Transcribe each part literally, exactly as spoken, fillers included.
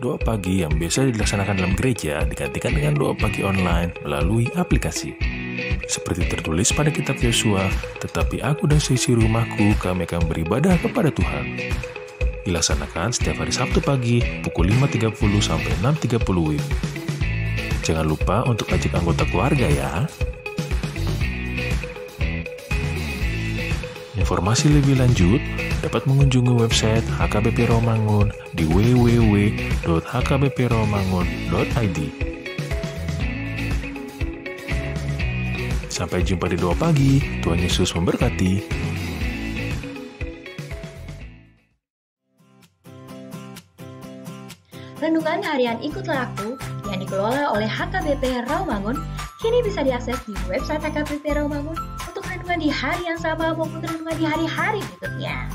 Doa pagi yang biasa dilaksanakan dalam gereja digantikan dengan doa pagi online melalui aplikasi. Seperti tertulis pada kitab Yosua, "Tetapi aku dan seisi rumahku, kami akan beribadah kepada Tuhan." Dilaksanakan setiap hari Sabtu pagi pukul lima tiga puluh sampai enam tiga puluh W I B. Jangan lupa untuk ajak anggota keluarga ya. Informasi lebih lanjut dapat mengunjungi website H K B P Rawamangun di w w w dot h k b p rawamangun dot i d. Sampai jumpa di Doa Pagi. Tuhan Yesus memberkati. Renungan Harian Ikutlah Aku yang dikelola oleh H K B P Rawamangun kini bisa diakses di website H K B P Rawamangun untuk renungan di hari yang sama maupun renungan di hari-hari berikutnya.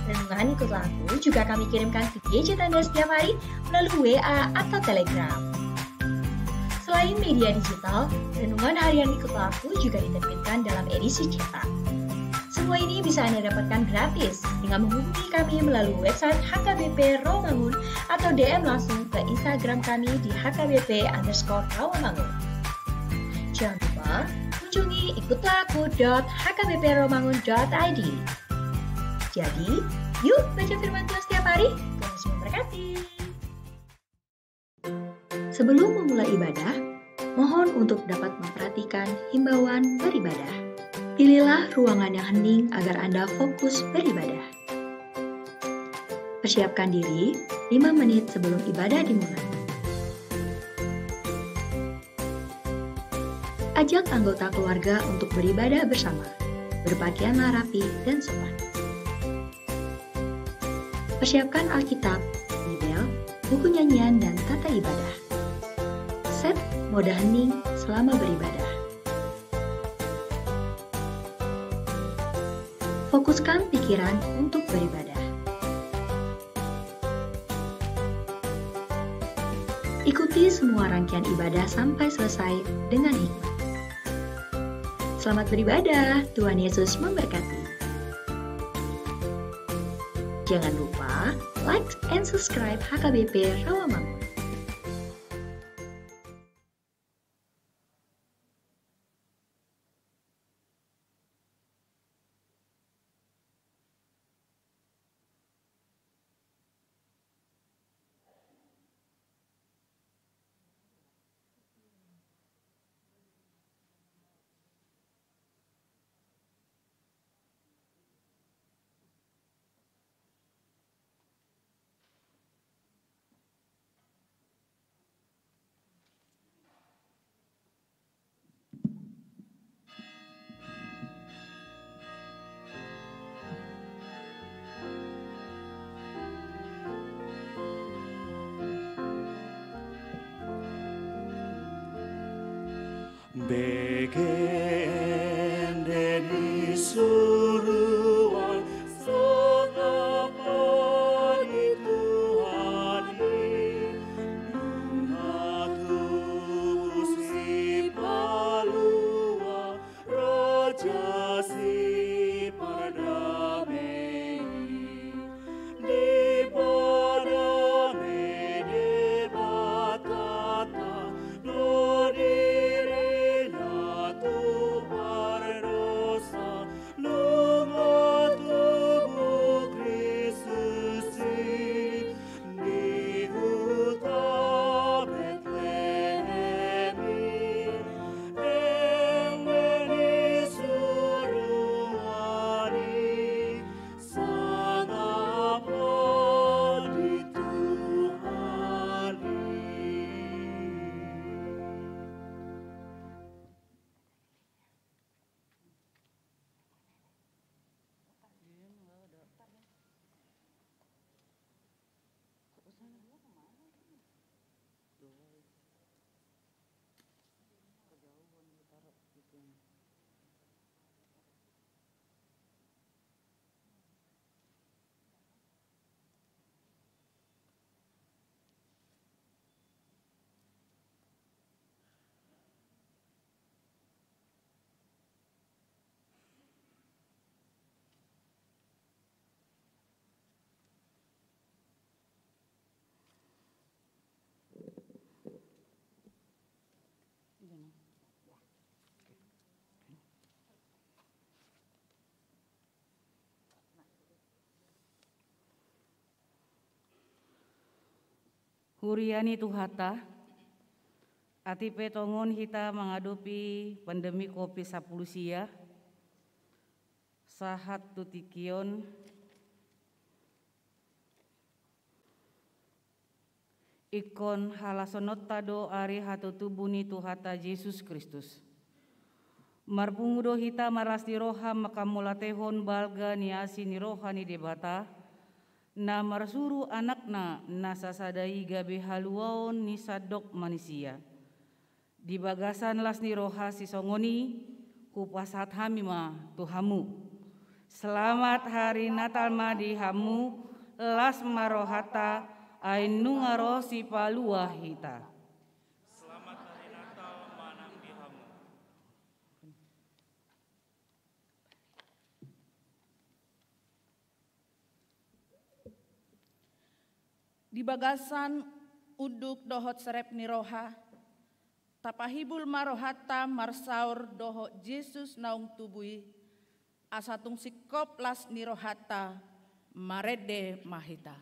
Renungan Ikutlah Aku juga kami kirimkan ke gadget Anda setiap hari melalui W A atau Telegram. Selain media digital, Renungan Harian Ikutlah Aku juga diterbitkan dalam edisi cetak. Semua ini bisa Anda dapatkan gratis dengan menghubungi kami melalui website H K B P Rawamangun atau D M langsung ke Instagram kami di H K B P underscore Rawamangun. Jangan lupa kunjungi ikutlah aku dot h k b p rawamangun dot i d. Jadi, yuk baca firman Tuhan setiap hari. Tuhan Yesus memberkati. Sebelum memulai ibadah, mohon untuk dapat memperhatikan himbauan beribadah. Pilihlah ruangan yang hening agar Anda fokus beribadah. Persiapkan diri lima menit sebelum ibadah dimulai. Ajak anggota keluarga untuk beribadah bersama. Berpakaianlah rapi dan sopan. Persiapkan Alkitab, Bibel, buku nyanyian, dan tata ibadah. Set mode hening selama beribadah. Fokuskan pikiran untuk beribadah. Ikuti semua rangkaian ibadah sampai selesai dengan hikmat. Selamat beribadah, Tuhan Yesus memberkati. Jangan lupa like and subscribe H K B P Rawamangun. Bege ende ni suruan, so tapa di Tuhan i, nunga tubu Sipalua, Raja Sipardame i. Dipardame Debatanta do dirina tu Huria ni Tuhanta, atik pe tongon hita mangadopi pandemi covid sampulu sia, sahat tu tingki on, ingkon halashononta do ari hatutubu ni Tuhanta Jesus Kristus. Marpungu do hita marlas ni roha manghamauliatehon balga ni asi ni roha ni Debata, na marsuru Anakna na sasada i gabe haluaon ni sandok manisia. Di bagasan las ni roha sisongon i, hupasahat hami ma tu hamu. Selamat Hari Natal ma di hamu, las ma rohanta, ai nunga ro Sipalua hita. Selamat Hari Natal ma nang di hamu. Di bagasan unduk dohot serep ni roha, tapahibul ma rohanta marsaor dohot Jesus naung tubu i, asa tung singkop las ni rohanta, marende ma hita.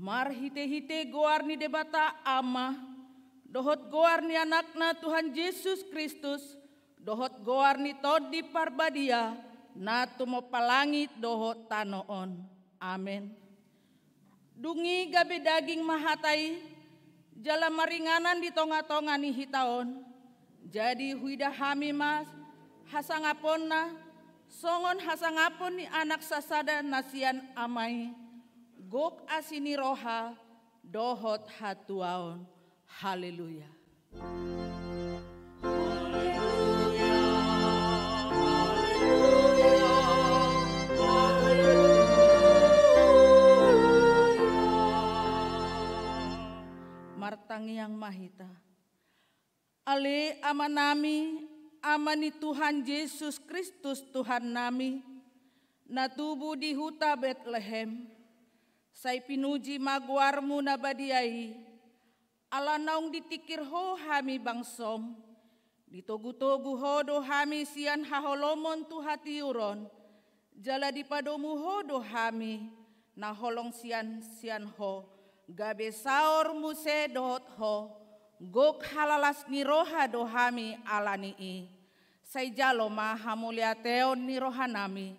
Marhitehite goar ni Debata Ama, dohot goar ni Anakna Tuhan Jesus Kristus, dohot goar ni Tondi Parbadia, na tumompa langit dohot tano on. Amen. Dung i gabe daging ma hata i, jala maringanan di tongatonga ni hita on. Jadi huida hami ma hasangaponna, songon hasangapon ni anak sasada na sian Ama i, gok asi ni roha dohot hatuaon. Haleluya. Martangiang ma hita. Ale Amanami, Ama ni Tuhan Jesus Kristus Tuhannami, na tubu di huta Betlehem, sai pinuji ma goarmu na badia i, ala naung ditingkir Ho hami bangsom, ditogutogu Ho do hami sian haholomon tu hatiuron, jala dipadomu Ho do hami, na holong sian, sian Ho, gabe saor muse dohot Ho, gok halalas ni roha do hami ala ni i. Sai jalo ma hamuliateon ni rohanami,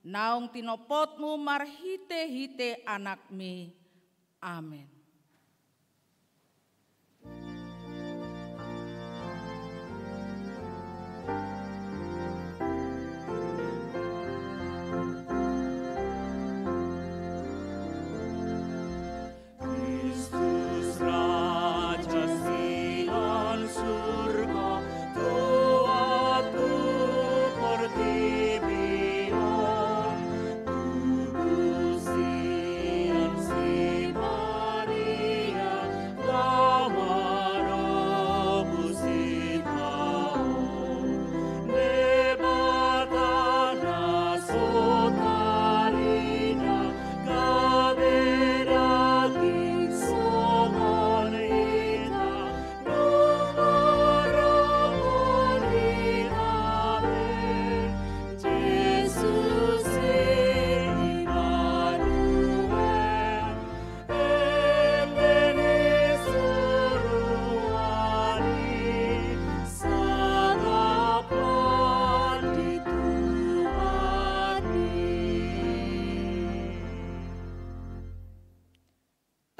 naung tinompotmu marhitehite Anakmi. Amen. Kristus Raja sian surgo, tuat tu portibi on, tubu sian si Maria.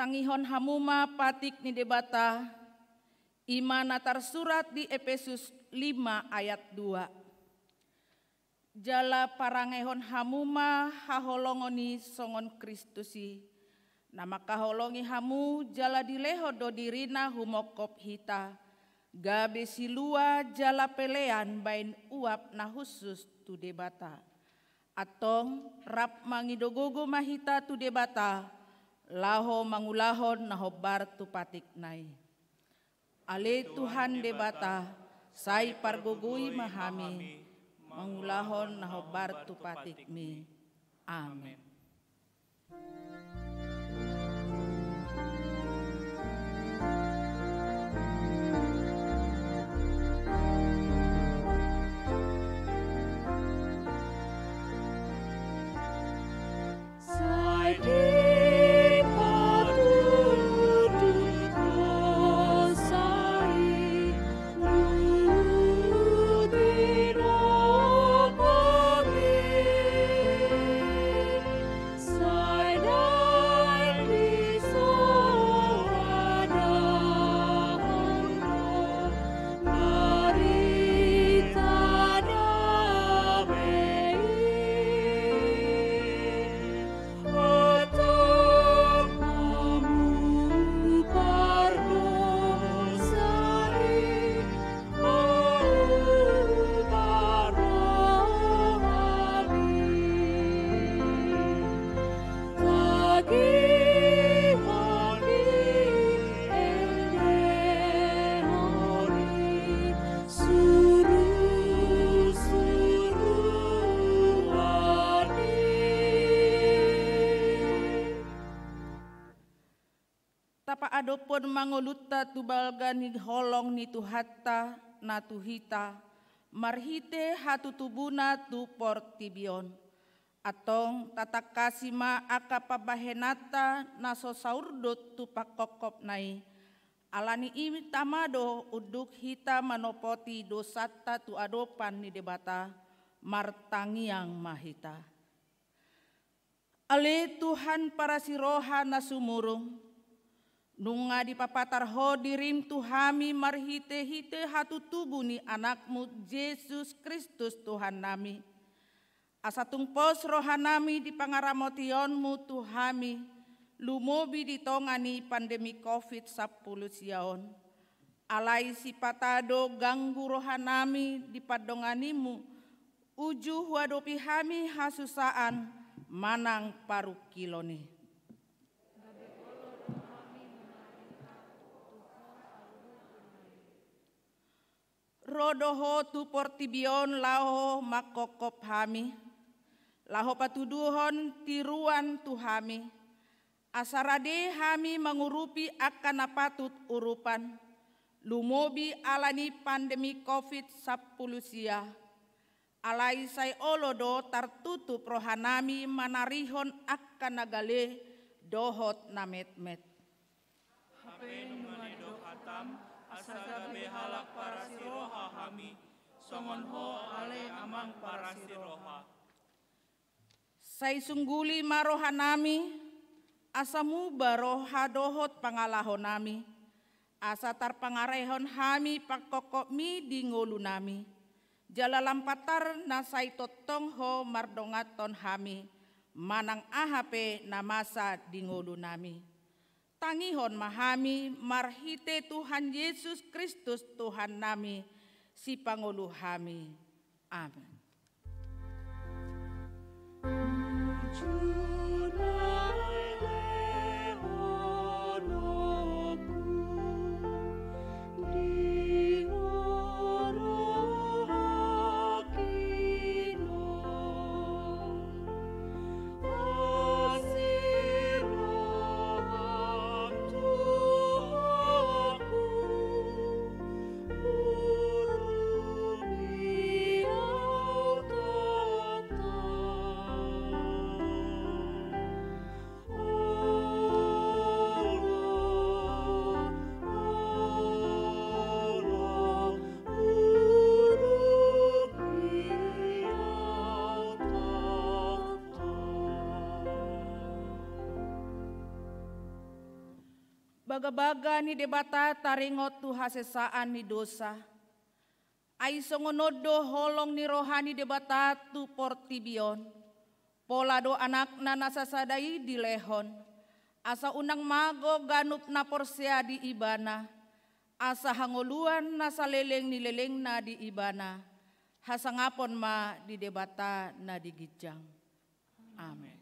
Tangihon hamu ma patik ni Debata, i ma na tarsurat di Epesus lima ayat dua. Jala parangehon hamu ma haholongon i songon Kristus i, na mangkaholongi hamu jala dilehon do dirina humongkop hita, gabe silua jala pelean baen uap na hushus tu Debata. Antong rap mangido gogo ma hita tu Debata, laho mangulahon na hombar tu patikna i. Ale Tuhan Debata, sai pargogoi ma hami, mangulahon na hombar tu patikmi. Amen. Tapaadophon ma ngolunta tu balga ni holong ni Tuhanta na tu hita, marhite hatutubuna tu portibi on. Antong tatangkasi ma angka pambahenanta na so saurdot tu pangkophopna i. Ala ni i tama do unduk hita manopoti dosanta tu adopan ni Debata, martangiang ma hita. Ale Tuhan parasiroha na sumurung, nunga dipapatar Ho dirim tu hami marhitehite hatutubu ni Anakmu Jesus Kristus Tuhannami. Asa tung pos rohanami di pangaramotionMu tu hami, lumobi di tonga ni pandemi covid sampulu sia on. Alai sipata do ganggu rohanami di pandonganiMu, uju huadopi hami hasusaan manang parungkilon i. Ro do Ho tu portibi on laho mangkophop hami, laho patuduhon tiruan tu hami, asa rade hami mangurupi angka na patut urupan, lumobi ala ni pandemi covid sampulu sia. Alai sai olo do tartutup rohanami manarihon angka na gale dohot na metmet. Hape nunga didok hataM, asa gabe halak parasiroha hami, songon Ho ale Amang parasiroha. Sai sungguli ma rohanami, asa muba roha dohot pangalahonami, asa tarpangarehon hami pangkophopMi di ngolunami. Jala lam patar na sai tongtong Ho mardonganhon hami, manang aha pe na masa di ngolunami. Tangihon ma hami marhite Tuhan Jesus Kristus Tuhannami, Sipangolu hami. Amen. Bagabaga ni Debata taringot tu hasesaan ni dosa. Ai songon on do holong ni roha ni Debata tu portibi on, pola do Anakna na sasada i dilehon, asa unang mago ganup na porsea di Ibana, asa hangoluan na saleleng ni lelengna di Ibana, hasangapon ma di Debata na di ginjang. Amen.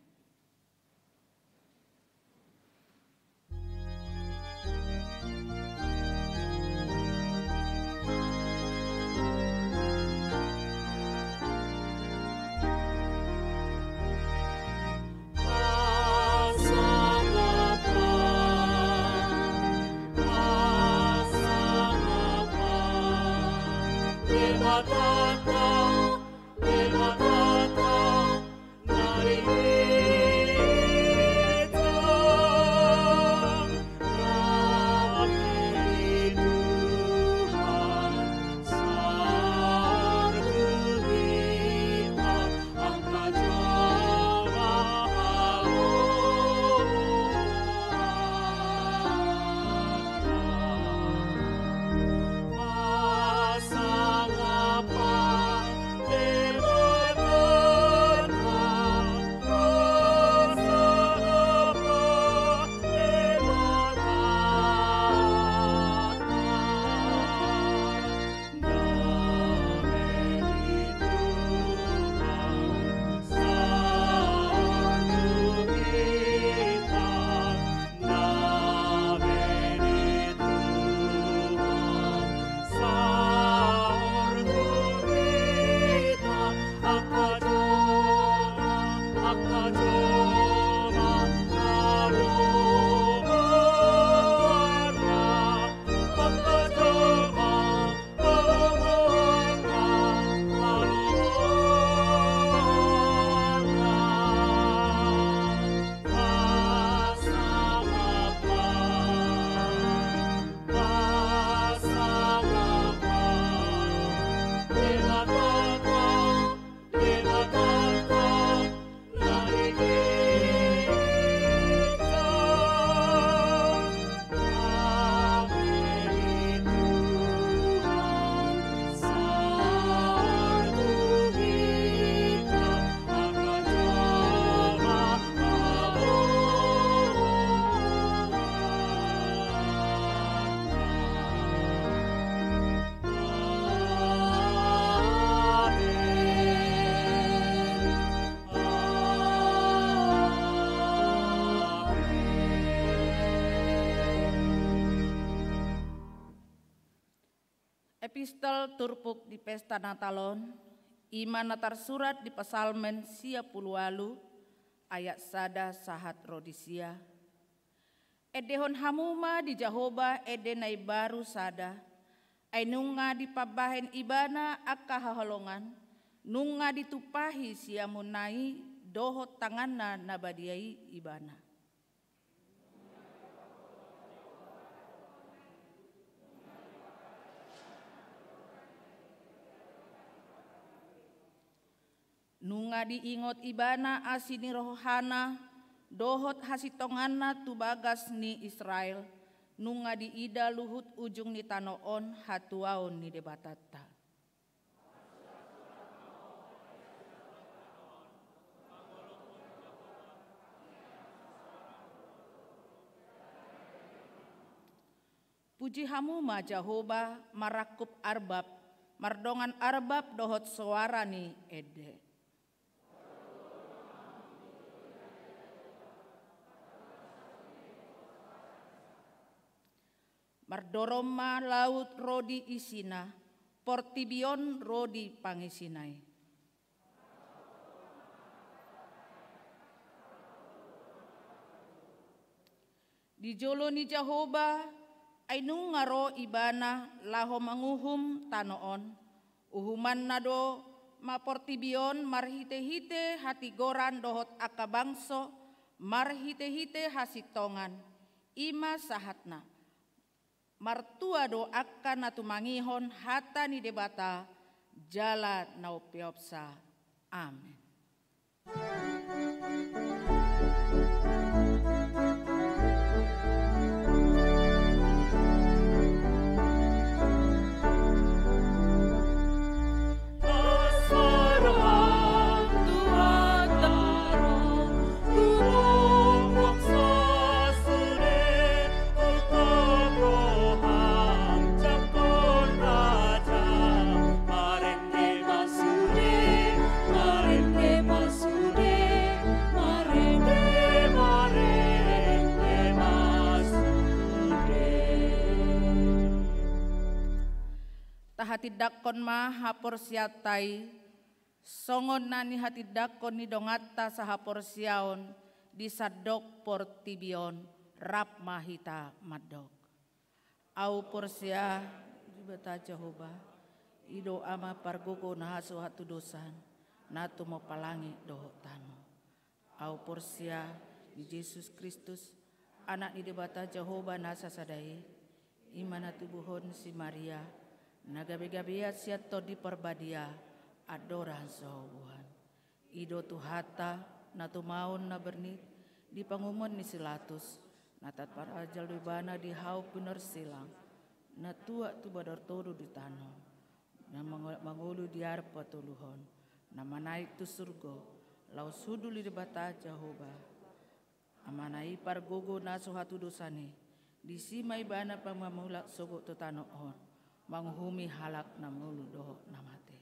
Epistel turpuk di pesta Natal on, i ma na tarsurat di Psalmen sia pulu ualu, ayat sada sahat ro di sia. Endehon hamu ma di Jahowa ende na imbaru sada, ai nunga dipambahen Ibana angka haholongan, nunga ditumpahi siamunna i dohot tanganna na badia i Ibana. Nunga diingot Ibana asi ni rohana dohot hasintonganna tu bagas ni Israel, nunga diida luhut ujung ni tano on hatuaon ni Debatanta. Puji hamu ma Jahowa marangkup arbab, mardongan arbab dohot soara ni ende. Mardorong ma laut ro di isina, portibi on ro di pangisina i. Di jolo ni Jahowa, ai nunga ro Ibana laho manguhum tano on, uhumanna do ma portibi on marhitehite hatigoran dohot angka bangso, marhitehite hasintongan, i ma sahatna. Martua do angka na tumangihon hata ni Debata jala na umpeopsa. Amen. Hatindangkon ma haporseaonta i, songon na nihatindangkon ni donganta sahaporseaon di sandok portibi on, rap ma hita mandok. Ahu porsea di Debata Jahowa, i do Ama pargogo na so hatudosan, na tumompa langit dohot tano. Ahu porsea di Jesus Kristus, Anak ni Debata Jahowa na sasada i, i ma na tubuhon si Maria, na gabe-gabean sian Tondi Parbadia, andorang so haubuan. I do Tuhanta, na tumaon na bernit, di pangumon ni si Latus, na tarpajal do ibana di hau pinorsilang, na tuat tu badar toru di tano, na mangolap mangolu di ari patoluhon, na manaek tu surgo, laos hundul di Debata Jahowa, Amana i pargogo na so hatudosan i, disi ma ibana pamuha mulak sogot tu tano on, manguhumi halak na mangolu dohot na mate.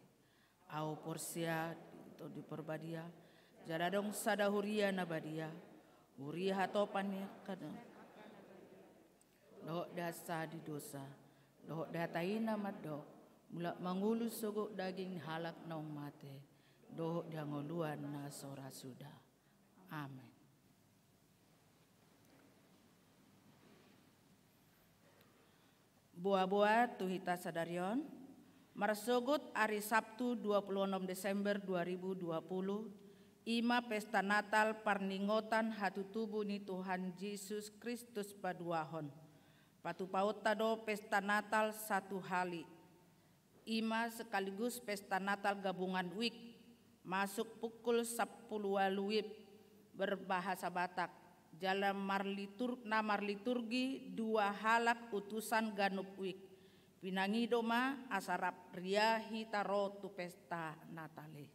Ahu porsea di Tondi Parbadia, jala adong sada huria na badia, huria hatopan ni angka na, dohot di hansahan ni dosa, dohot di hata i na mandok, mulak mangolu sogot daging ni halak naung mate, dohot di hangoluan na so ra suda. Amen. Boa-boa tu hita sadari on, marsogot ari Sabtu dua puluh enam Desember dua ribu dua puluh, i ma pesta Natal parningotan hatutubu ni Tuhan Jesus Kristus paduahon. Patupaonta do pesta Natal satu hali, i ma sekaligus pesta Natal gabungan wik, masuk pukul sampulu ualu wib, berbahasa Batak, jala marlitur-, na marliturgi dua halak utusan ganup wik. Pinangido ma asa rap ria hita ro tu pesta Natal i.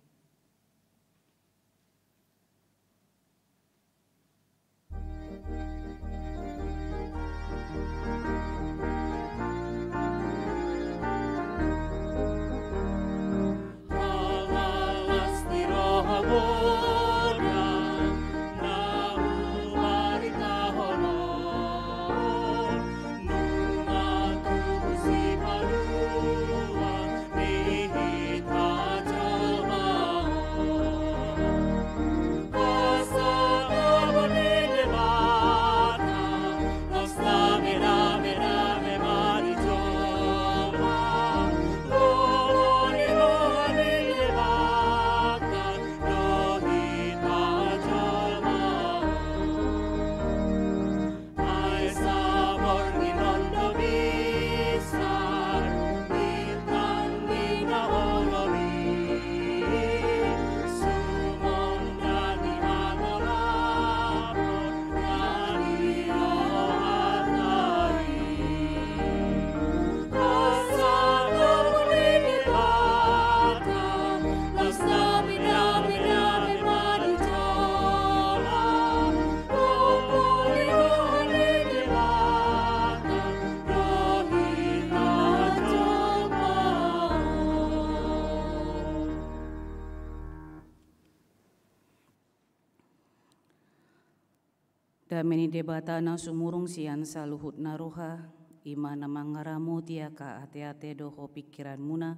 Dame ni Debata na sumurung sian saluhutna roha, i ma na mangaramoti angka ateate dohot pingkiranmuna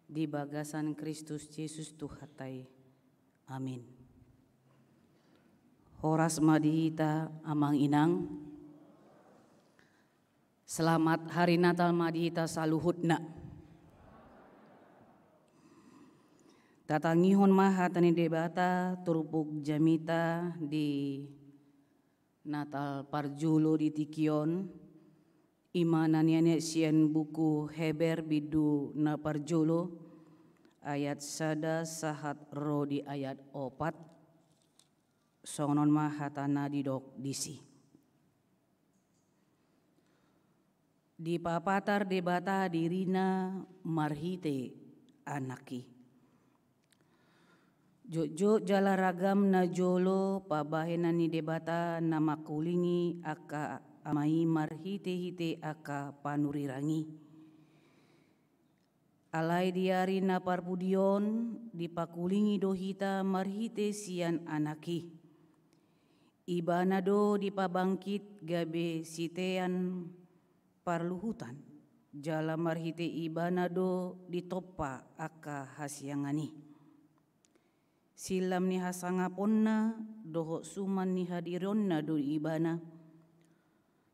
di bagasan Kristus Jesus Tuhanta i. Amin. Horas ma di hita, Amang Inang. Selamat Hari Natal ma di hita saluhutna. Tatangihon ma hata ni Debata turpuk jamita di Natal parjolo di tingki on, i ma na nianean sian buku Heber bindu na parjolo, ayat sada sahat ro di ayat opat, songon on ma hatana didok disi. Dipapatar Debata dirina marhite Anak i. Jotjot jala ragam na jolo pambahenan ni Debata na mangkulingi angka ama i marhitehite angka panurirang i. Alai di ari na parpudi on dipangkulingi do hita marhite sian Anak i. Ibana do dipabangkit gabe sitean parluhutan. Jala marhite ibana do ditompa angka hasiangan i. Silam ni hasangaponna dohot suman ni hadirionna do ibana.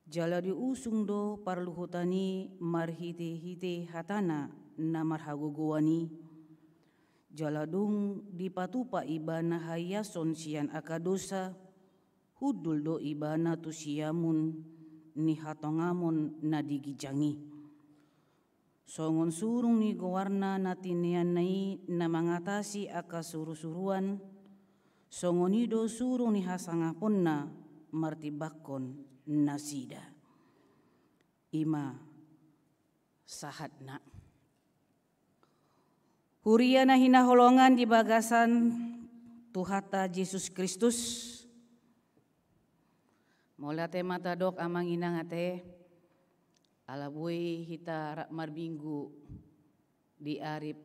Jala diusung do parluhutan i marhite-hite hatana na marhagogoan i. Jala dung dipatupa ibana haiason sian angka dosa, hundul do ibana tu siamun ni hatongamon na di ginjang i. Songon surung ni goarna na tineanna i na mangatasi angka surusuruan, songon i do surung ni hasangaponna martimbangkon nasida. I ma sahatna. Huria na hinaholongan di bagasan Tuhanta Jesus Kristus. Mauliate ma tadok amang inang ate, ala boi hita rap marminggu di ari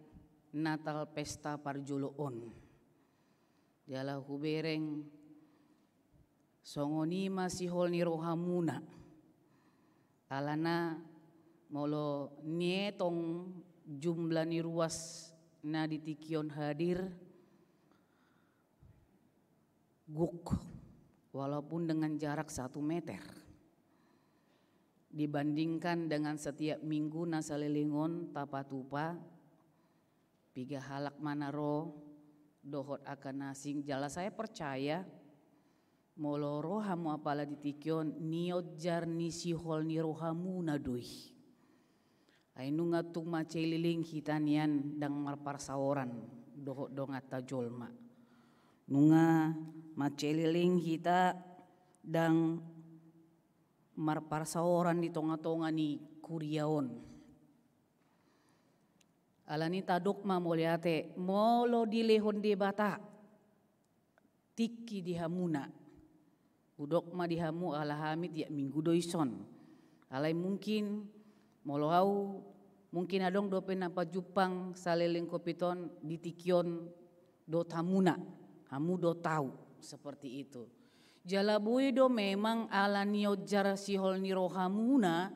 Natal pesta parjolo on. Jala hubereng songon i ma sihol ni rohamuna. Alana molo nietong jumlah ni ruas na di tingki on hadir, guk, walaupun dengan jarak satu meter. Dibandingkan dengan setiap minggu na saleleng on tapatupa, piga halak ma na ro, dohot angka na asing, jala saya percaya, molo ro hamu apala di tingki on, nionjar ni sihol ni rohamuna do i. Ai nunga tung mansai leleng hita nian ndang marparsaoran dohot donganta jolma. Nunga mansai leleng hita ndang marparsaoran di tonga-tonga ni kuria on. Alani tadok ma mauliate, molo dilehon Debata tingki di hamuna. Hudok ma di hamu ala hami tiap minggu do ison. Alai mungkin molo au, mungkin adong dope na pajumpang saleleng Covid on di tingki on dohot hamuna, hamu do tau seperti itu. Jala boi do memang ala nionjar sihol ni rohamuna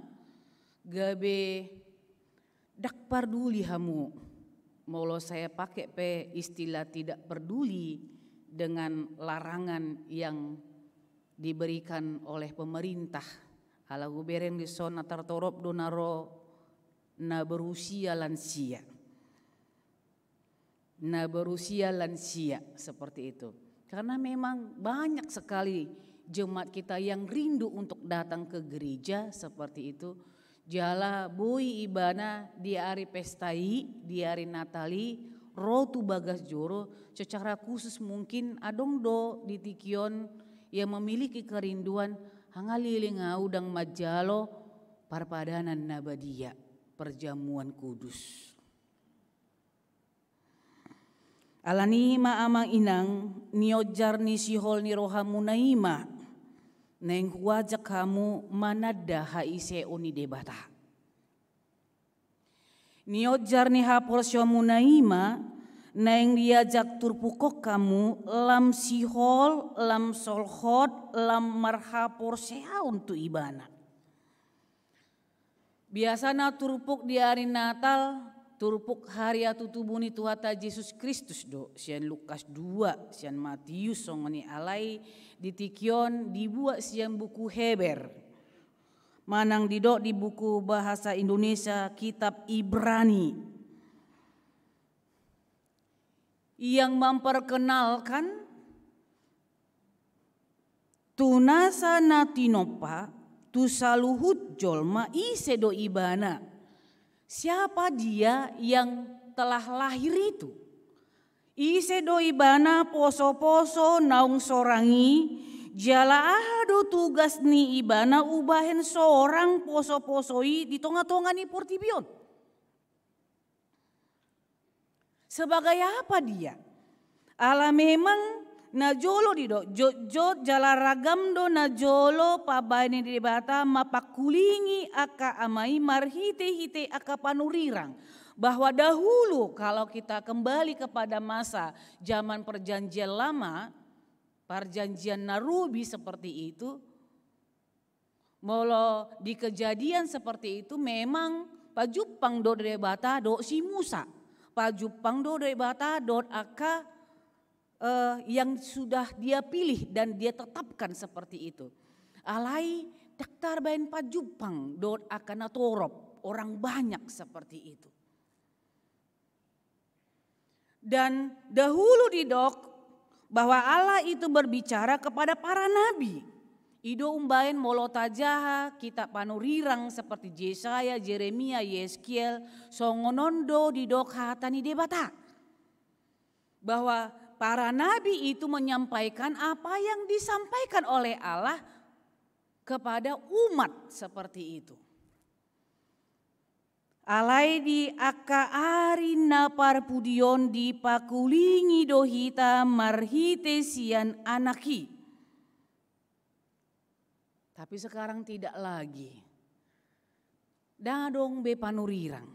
gabe ndang parduli hamu. Molo saya pakai pe istilah tidak perduli dengan larangan yang diberikan oleh pemerintah. Ala hubereng dison na tartorop do na ro na berusia lansia. Na berusia lansia seperti itu. Karena memang banyak sekali jemaat kita yang rindu untuk datang ke gereja seperti itu. Jala boi ibana di ari pesta i, di ari Natal i, ro tu bagas joro, secara khusus mungkin adong do di tingki on yang memiliki kerinduan, hanga leleng au ndang manjalo parpadanan na badia, perjamuan kudus. Alani i ma amang inang, nionjar ni sihol ni rohamuna i ma naeng huajak hamu mananda haiseon ni Debata. Nionjar ni haporseaonmuna i ma naeng diajak turpuk on hamu lam sihol, lam solhot, lam marhaporseaon tu Ibana. Biasana turpuk di ari Natal, turpuk harian tubu ni Tuhanta Jesus Kristus do, sian Lukas dua, sian Matius, songon i, alai di tingki on dibuat sian buku Heber. Manang didok di buku bahasa Indonesia, kitab Ibrani. Yang memperkenalkan tu nasa na tinompa, tu saluhut jolma, ise do ibana. Siapa dia yang telah lahir itu? Ise do ibana posoposo naung sorang i, jala aha do tugas ni ibana umbahen sorang posoposo i di tongatonga ni portibi on? Sebagai apa dia? Ala memang najolo didok jotjot jala ragam do najolo pambahen ni Debata mampangkulingi angka ama i marhitehite angka panurirang, bahwa dahulu, kalau kita kembali kepada masa zaman Perjanjian Lama, Perjanjian na robi seperti itu, molo di Kejadian seperti itu, memang Pajumpang do Debata dohot si Musa. Pajumpang do Debata dohot angka, eh, yang sudah Dia pilih dan Dia tetapkan seperti itu. Alai ndang tarbaen pajumpang dohot angka natorop, orang banyak seperti itu. Dan dahulu didok bahwa Allah itu berbicara kepada para nabi. I do umbaen molo tajaha kitab panurirang seperti Jesaya, Jeremia, Yeskiel, songon on do didok hata ni Debata. Bahwa para nabi itu menyampaikan apa yang disampaikan oleh Allah kepada umat seperti itu. Alai di angka ari na parpudi on dipakulingi do hita marhite sian Anak i. Tapi sekarang tidak lagi. Ndang adong be panurirang.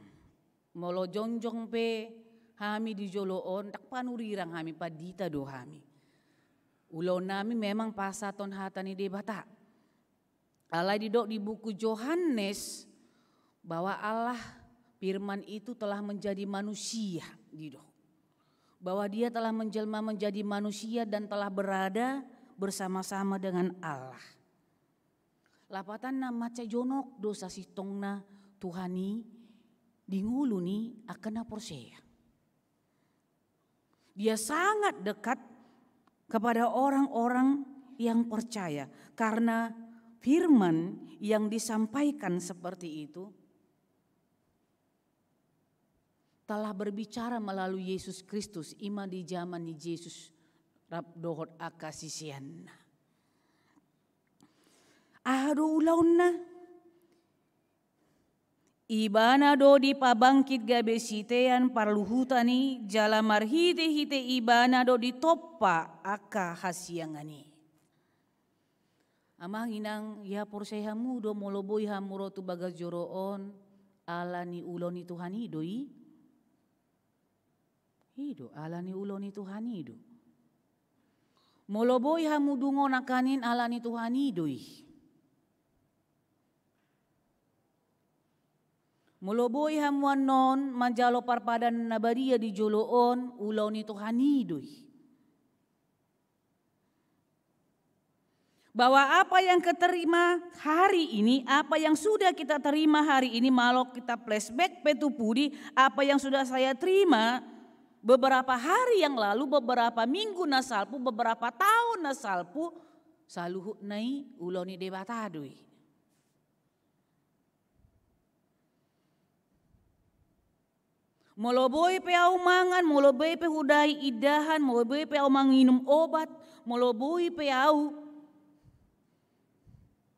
Molo jongjong pe hami di jolo on, ndang panurirang hami, pandita do hami. Ulaonnami memang pasahathon hata ni Debata. Alai didok di buku Johannes bahwa Allah Firman itu telah menjadi manusia, didok. Bahwa Dia telah menjelma menjadi manusia dan telah berada bersama-sama dengan Allah. Lapatanna, mansai jonok do sasintongna Tuhan i di ngolu ni angka na porsea. Dia sangat dekat kepada orang-orang yang percaya karena firman yang disampaikan seperti itu telah berbicara melalui Yesus Kristus, i ma di jaman ni Jesus rap dohot angka siseanna. Aha do ulaonna? Ibana do dipabangkit gabe sitean parluhutan i, jala marhite-hite Ibana do ditompa angka hasiangan i. Amang inang, ia porsea hamu do molo boi hamu ro tu bagas joro on, ala ni ulaon ni Tuhan i do i? I do, ala ni ulaon ni Tuhan i do. Molo boi hamu dungo nangkaning, ala ni Tuhan i do i. Molo boi hamu annon manjalo parpadanan na badia di jolo on, ulaon ni Tuhan i do i. Bahwa apa yang kita terima hari ini, apa yang sudah kita terima hari ini, molo kita flashback pe tu pudi, apa yang sudah saya terima beberapa hari yang lalu, beberapa minggu na salpu, beberapa taon na salpu, saluhutna i ulaon ni Debata do i. Molo boi pe ahu mangan, molo boi pe hudai indahan, molo boi pe ahu manginum obat, molo boi pe ahu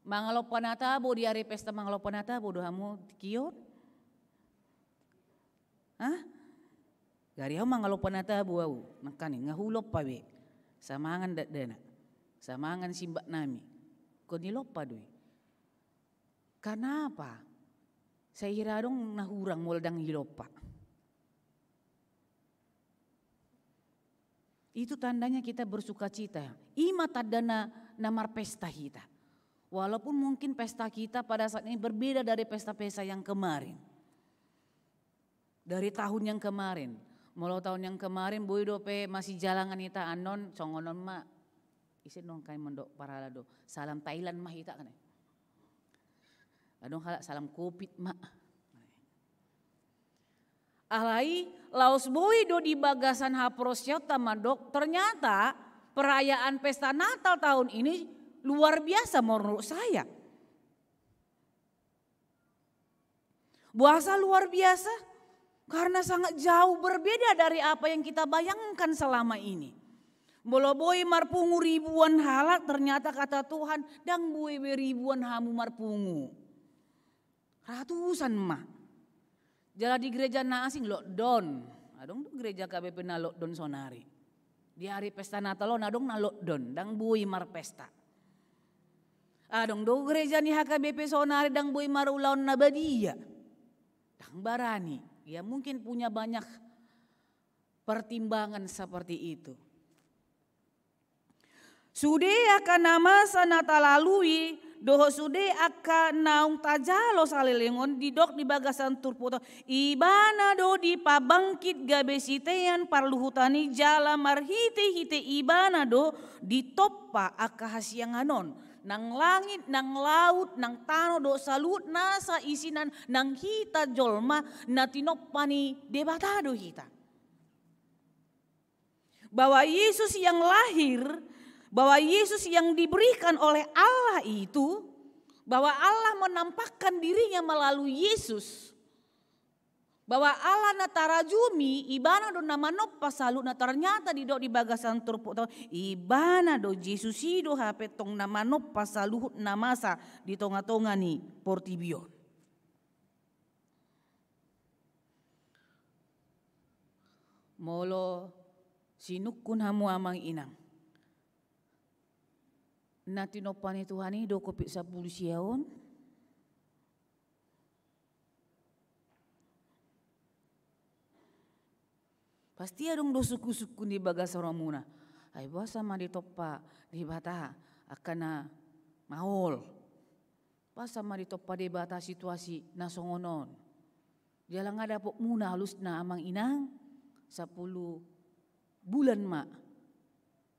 mangalompa na tabo di ari pesta, mangalompa na tabo do hamu tingki on? Hah? Gari ahu mangalompa na tabo ahu, nangkaning nga hulompa be. Samangan dakdanak, samangan simbaknami. Ingkon nilompa do i. Karena apa? Sai hira adong na hurang molo ndang nilompa. Itu tandanya kita bersukacita. I ma tanda na, na marpesta hita. Walaupun mungkin pesta kita pada saat ini berbeda dari pesta-pesta yang kemarin. Dari tahun yang kemarin. Molo tahun yang kemarin boi dope masijalangan hita, annon songon on ma. Ise do nangkaning mandok parhalado, salam Thailand ma hita kan. Adong halak salam covid ma. Alai laos boi do di bagasan haporseaonta mandok, ternyata perayaan pesta Natal tahun ini luar biasa menurut saya. Boasa luar biasa? Karena sangat jauh berbeda dari apa yang kita bayangkan selama ini. Molo boi marpungu ribuan halak, ternyata kata Tuhan, ndang boi be ribuan hamu marpungu. Ratusan ma. Jala di gereja na asing lockdown. Adong do gereja H K B P na lockdown sonari. Di ari pesta Natal on adong na lockdown, ndang boi marpesta. Adong do gereja ni H K B P sonari ndang boi marulaon na badia. Ndang barani. Ya mungkin punya banyak pertimbangan seperti itu. Sude angka na masa na talalui, Dohot sude angka naung tajalo saleleng on, didok di bagasan turpuk on, Ibana do dipabangkit gabe sitean parluhutan i, jala marhitehite Ibana do ditompa angka hasiangan on. Nang langit, nang laut, nang tano dohot saluhut nasa isina, nang hita jolma, na tinompa ni Debata do hita. Bahwa Yesus yang lahir, bahwa Yesus yang diberikan oleh Allah itu, bahwa Allah menampakkan dirinya melalui Yesus, bahwa Allah na tarajumi, Ibana do na manompa saluhutna, ternyata didok di bagasan turpuk on, Ibana do, Jesus i do hape tong na manompa saluhut na masa di tonga-tonga ni portibi on. Molo sinungkun hamu amang inang, na tinompa ni Tuhan i do Covid sampulu sia on? Pasti adong do sungkun-sungkun di bagasan rohamuna. Ai boasa ma ditompa Debata angka na maol? Boasa ma ditompa Debata situasi na songon on? Jala nga dapotmuna alusna amang inang, sampulu bulan ma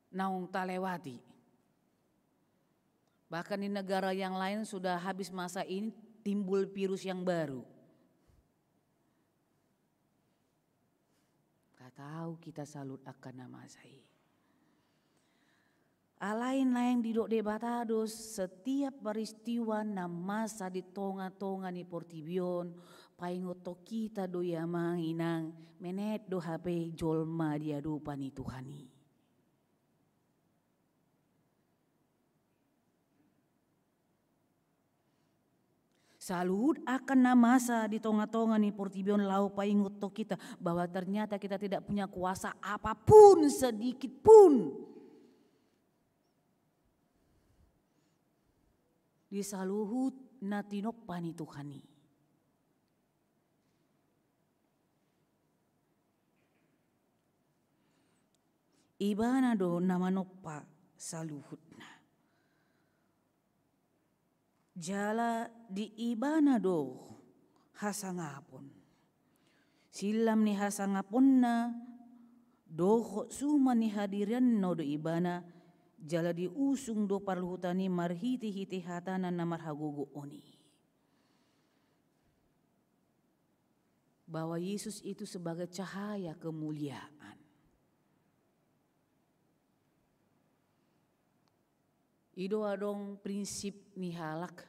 naung talewati. Bahkan di negara yang lain sudah habis masa ini, timbul virus yang baru. Nggak tahu kita saluhut angka na masa i. Alai naeng didok Debata do, setiap peristiwa na masa di tonga-tonga ni portibi on, paingothon hita do i amang inang, menet do hape jolma di adopan ni Tuhan i. Saluhut angka na masa di tonga-tonga ni portibi on laho paingothon hita bahwa ternyata kita tidak punya kuasa apapun, sedikit pun, di saluhut na tinompa ni Tuhan i. Ibana do na manompa saluhutna. Jala di Ibana do hasangapon. Sillam ni hasangaponna dohot suman ni hadirionna do Ibana, jala diusung do parluhutan i marhite-hite hatana na marhagogoon i. Bahwa Yesus itu sebagai cahaya kemuliaan. I do adong prinsip ni halak,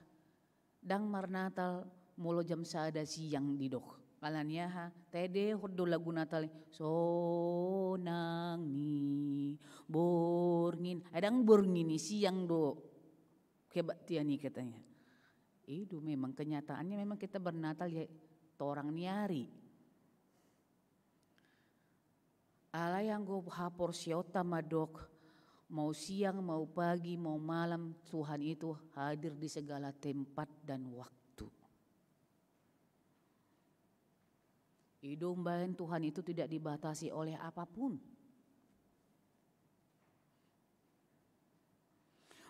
ndang marnatal molo jam sada siang didok. Alani aha? Tadehon do lagu Natal i, sonang ni borngin. Ai ndang borngin i, siang do kebaktian i katanya. I do memang kenyataannya, memang kita bernatal ya torang ni ari. Alai anggo haporseaonta mandok, mau siang, mau pagi, mau malam, Tuhan itu hadir di segala tempat dan waktu. I do umbahen Tuhan itu tidak dibatasi oleh apapun.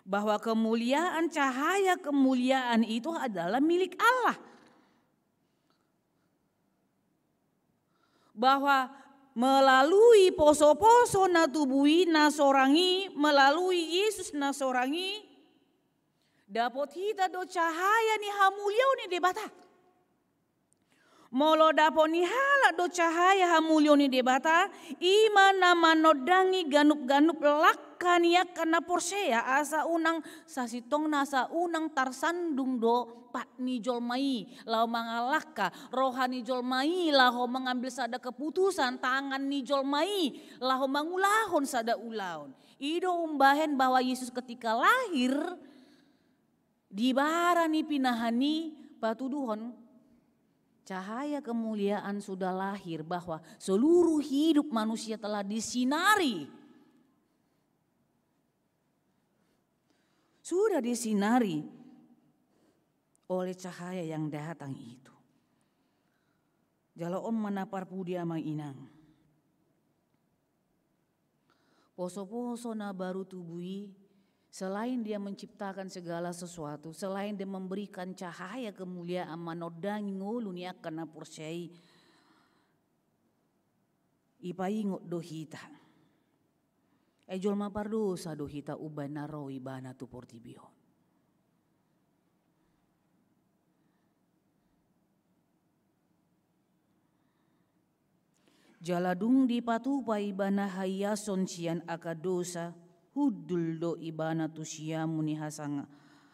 Bahwa kemuliaan, cahaya kemuliaan itu adalah milik Allah. Bahwa melalui poso-poso na tubu i, na sorang i, melalui Yesus na sorang i, dapot hita do cahaya ni hamuliaon ni Debata. Molo dapot ni halak do cahaya hamuliaon ni Debata, i ma na manondangi ganup-ganup langka ni angka na porsea, asa unang sasintongna, asa unang tarsandung do pat ni jolma i laho mangalangka, roha ni jolma i laho mangambil sada keputusan, tangan ni jolma i laho mangulahon sada ulaon. I do umbahen bahwa Yesus ketika lahir, di bara ni pinahan i patuduhon, cahaya kemuliaan sudah lahir, bahwa seluruh hidup manusia telah disinari. Sudah disinari oleh cahaya yang datang itu. Jala on ma na parpudi amang inang. Poso-poso na baru tubu i, Selain Dia menciptakan segala sesuatu, selain Dia memberikan cahaya kemuliaan, manondangi ngolu ni angka na porsea i, ipaingot do hita. Ai jolma pardosa do hita umbahen na ro Ibana tu portibi on. Jala dung dipatupa Ibana haiason sian angka dosa, hundul do Ibana tu siamun ni hasanga-,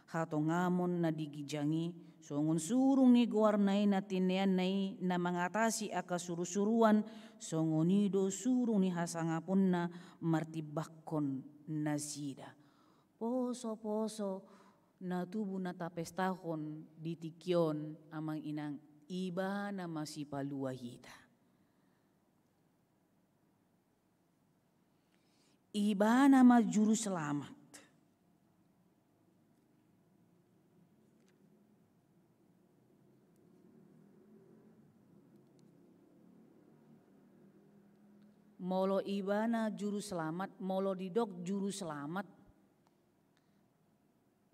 hatongamon na di ginjang i, songon surung ni goarna i na tineanna i na mangatasi angka surusuruan, songon i do surung ni hasangaponna martimbangkon nasida. Posoposo na tubu na tapestahon di tingki on, amang inang, Ibana ma sipalua hita. Ibana ma juru selamat. Molo Ibana juru selamat, molo didok juru selamat,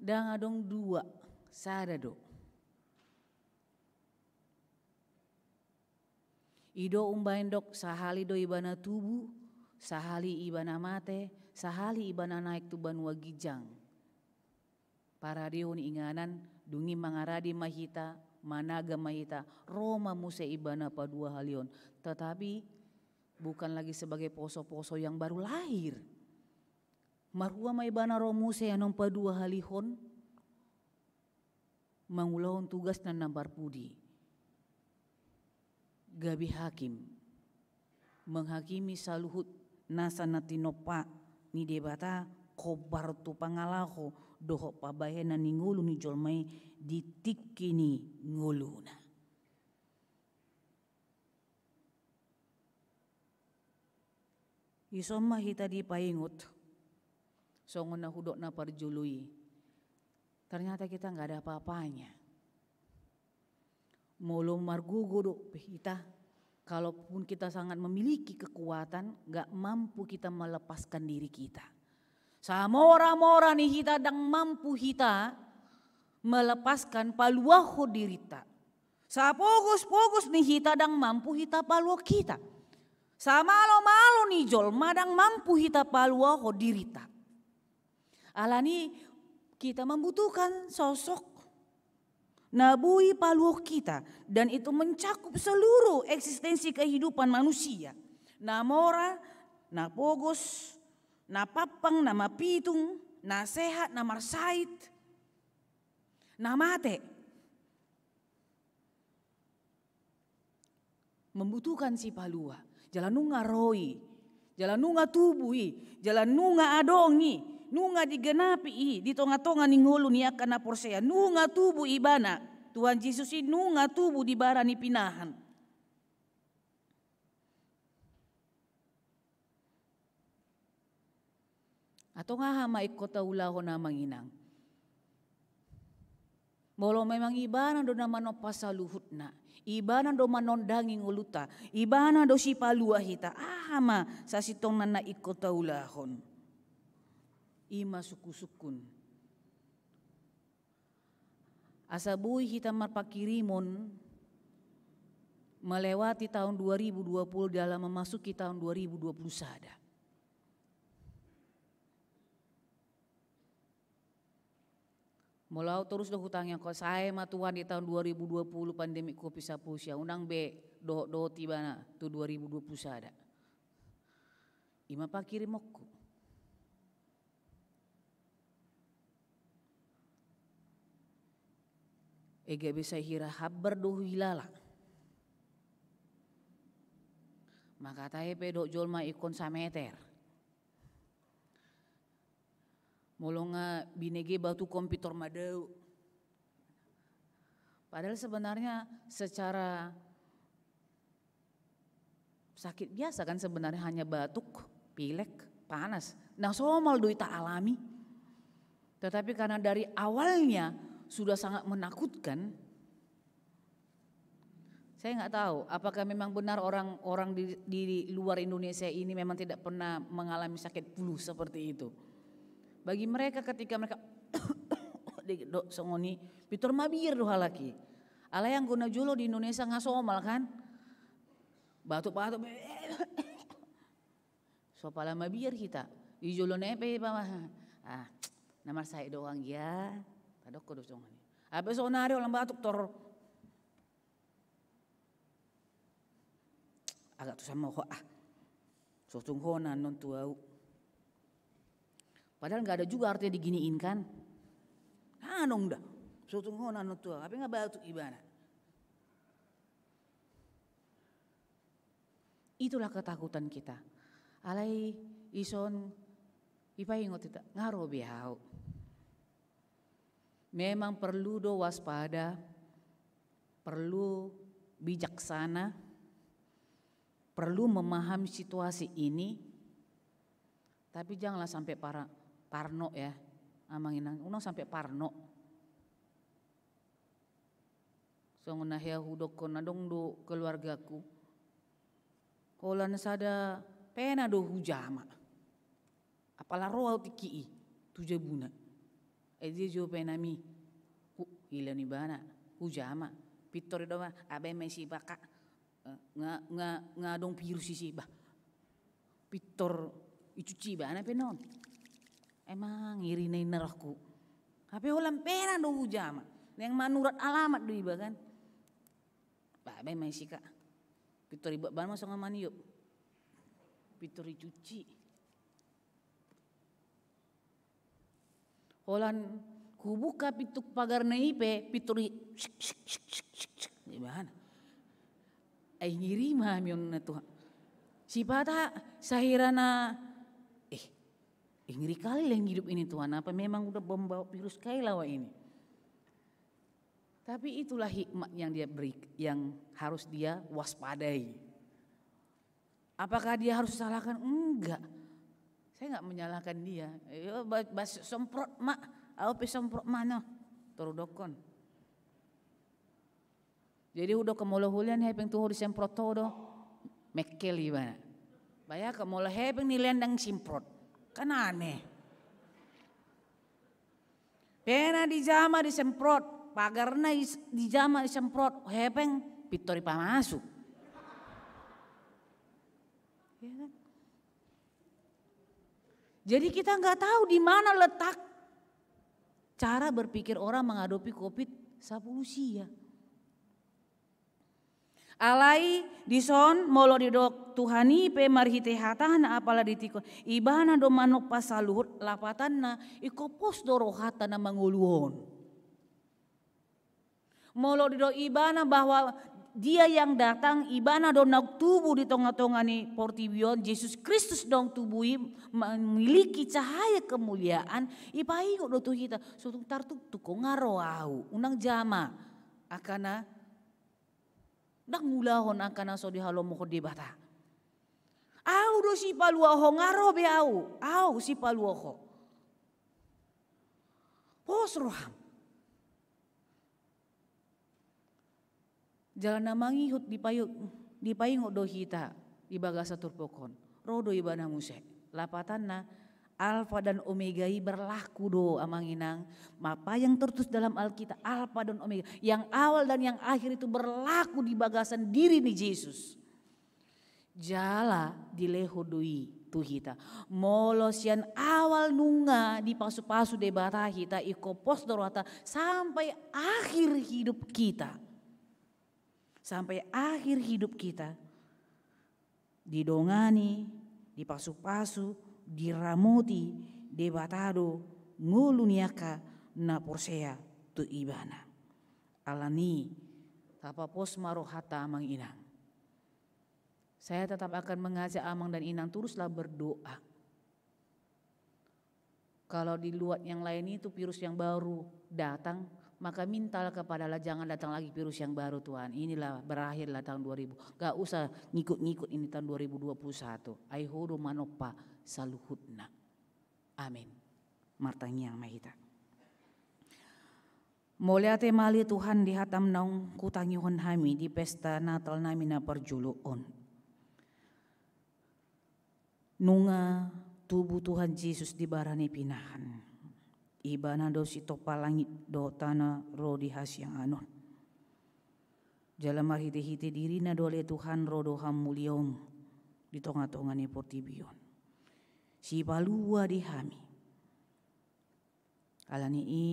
ndang adong dua, sada do. I do umbahen didok, sahali do Ibana tubu, sahali Ibana mate, sahali Ibana naek tu banua ginjang. Paradehon inganan, dung i mangaradi ma hita, managa ma hita, ro ma muse Ibana paduahalihon. Tetapi bukan lagi sebagai posoposo yang baru lahir. Marhua ma Ibana ro muse annon paduahalihon, mangulahon tugasna na marpudi. Gabe hakim, menghakimi saluhut nasa na tinompa ni Debata, hombar tu pangalaho dohot pambahenan ni ngolu ni jolma i di tingki ni ngoluna. Dison ma hita dipaingot, songon na hudok na parjolo i. Ternyata kita nggak ada apa-apanya. Molo margogo dope hita, kalaupun kita sangat memiliki kekuatan, nggak mampu kita melepaskan diri kita. Samora-mora ni hita ndang mampu hita melepaskan, paluahon dirinta. Sapogospogos ni hita ndang mampu hita paluahon hita. Samalomalo ni jolma ndang mampu hita paluahon dirinta. Alani i, kita membutuhkan sosok na boi paluahon hita, dan itu mencakup seluruh eksistensi kehidupan manusia. Na mora, na pogos, na pampang, na mapitung, na sehat, na marsahit, na mate. Membutuhkan sipalua. Jala nunga ro i, jala nunga tubu i, jala nunga adong i, nunga digenapi i di tongatonga ni ngolu ni angka na porsea, nunga tubu Ibana. Tuhan Jesus i nunga tubu di bara ni pinahan. Antong aha ma ingkon taulahon, amang inang? Molo memang Ibana do na manompa saluhutna, Ibana do manondangi ngolunta, Ibana do sipalua hita, aha ma sasintongna na ingkon taulahon? I ma sungkunsungkun. Asa boi hita marpangkirimon melewati tahun dua ribu dua puluh dalam memasuki tahun dua ribu dua puluh sada. Molo au torus do hutangiangkon, sae ma Tuhan di tahun dua ribu dua puluh pandemi covid sampulu sia, unang be dohotdohot Ibana tu dua ribu dua puluh sada. I ma pangkirimonku. Ega be sai hira hambar do huhilala. Mangkatai pe dohot jolma ingkon sameter. Molo nga binege batukon pintor madao. Padahal sebenarnya secara sakit biasa kan sebenarnya, hanya batuk, pilek, panas. Na somal do i taalami. Tetapi karena dari awalnya sudah sangat menakutkan, saya nggak tahu apakah memang benar orang-orang di, di luar Indonesia ini memang tidak pernah mengalami sakit flu seperti itu. Bagi mereka, ketika mereka didok songon i, pintor mabiar do halak i. Alai anggo na jolo di Indonesia nga somal kan. Batuk-batuk. So pala mabiar hita. Di jolo na i pe ba, ah, na marsahit do anggia. Tadok do songon i. Hape sonari holan batuk tor. Agak tu sama ho ah. So tung ho na annon tu au. Padahal nggak ada juga artinya diginiin kan. Anong dah. So tung ho na annon tu au. Hape nga batuk ibana. Itulah ketakutan kita. Alai ison, ipaingot hita, nga ro be au. Memang perlu do waspada, perlu bijaksana, perlu memahami situasi ini, tapi janganlah sampai para-, parno ya, Amang Inang, unang sampai parno. Songon na hea hudokkon, adong do keluargaku. Holan sada pena do hujama. Apala ro au tingki i tu jabuna. Ai dia jo penami. Hu, hilehon ibana. Hujama. Pintor i do ba, abe ma isi baka. Eh, nga, nga, nga adong virus isi bah. Pintor icuci ibana pe non. Emang iri na inna rohku. Hape holan pena do hujama. Naeng manurat alamat do iba kan. Bah, baen ma isi ka. Pintor iba bana ma songon maniop. Pintor icuci. Holan hubuka pintu pagarna i pe, pintor i sik, sik, sik, sik, sik, sik. Ibana. Ai ngiri ma hami on na Tuhan. Sipata sahira na, eh, ngeri kali lah yang hidup ini Tuhan, apa memang udah membawa virus kayak lawa ini. Tapi itulah hikmat yang dia beri, yang harus dia waspadai. Apakah dia harus disalahkan? Enggak. Saya enggak menyalahkan dia. Yo, ba-, bas semprot ma, au pe semprot ma no. Tor hudokkon. Jadi hudokkon molo hulean hepeng tu ho disemprot ho do. Mekkel ibana. Bayangkan molo hepeng ni lean ndang disemprot. Kan aneh. Pena dijama disemprot, pagarna is-, dijama disemprot, hepeng pintor i pamasu. Ya kan? Jadi kita nggak tahu di mana letak cara berpikir orang menghadapi covid sepuluh sia. Alai dison molo didok Tuhan i pe marhite hatana apala ditingkos, ibana do manompa saluhut lapatanna, ingkon pos do rohanta na mangolu on. Molo didok ibana bahwa dia yang datang, ibana do naung tubu di tonga-tonga ni portibi on, Jesus Kristus naung tubu i memiliki cahaya kemuliaan, ipaingot do tu hita, so tung tartuktuk ho nga ro au, unang jama angka na ndang ulahon angka na so dihalomohon Debata. Au do sipalua ho, nga ro be au, au sipalua ho. Pos roham. Jala na mangihut dipayu-, dipaingot do hita di bagasan turpuk on. Ro do ibana muse. Lapatanna, Alfa dan Omega i berlaku do, Amang Inang. Apa yang tertulis dalam Alkitab, Alfa dan Omega. Yang awal dan yang akhir itu berlaku di bagasan diri ni Jesus. Jala dilehon do i tu hita. Molo sian awal nunga dipasu-pasu Debata hita, ingkon pos do rohanta sampai akhir hidup kita. Sampai akhir hidup kita. Didongani, dipasu-pasu, diramoti Debata do ngolu ni angka na porsea tu ibana. Alani, tapapos ma rohanta Amang Inang. Saya tetap akan mengajak Amang dan Inang teruslah berdoa. Kalau di luar yang lain itu virus yang baru datang, maka mintalah kepada Allah, jangan datang lagi virus yang baru, Tuhan. Inilah berakhirlah tahun dua ribu. Gak usah ngikut-ngikut ini tahun dua ribu dua puluh satu. Ai Ho do manompa saluhutna. Amin. Martangiang ma hita. Mauliate ma ale Tuhan di hataM naung hutangihon hami di pesta Natal nami na parjolo on. Nunga Tubu Tuhan Jesus di bara ni pinahan. Ibana do sitompa langit dohot tano ro di hasiangan on. Jala marhite-hite dirina do ale Tuhan ro do hamuliaonmu di tonga-tonga ni portibi on. Sipalua di hami. Alani i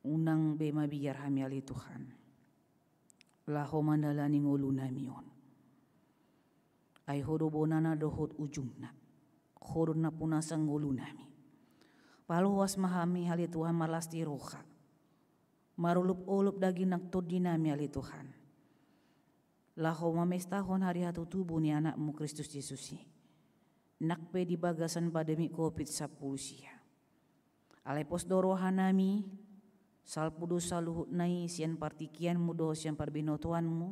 unang be mabiar hami ale Tuhan. Laho mandalani ngolunami on. Ai Ho do bonana dohot ujungna. Ho do nampuna sangolunami. Paloas ma hami ale Tuhan marlas ni roha. Marolop-olop daging nang tondinami ale Tuhan. Laho mamestahon hari hatutubu ni anakmu Kristus Jesus i. Nang pe di bagasan pandemi covid sampulu sia. Alai pos do rohanami, salpu do saluhutna i sian partingkianmu dohot sian parbinotoanmu,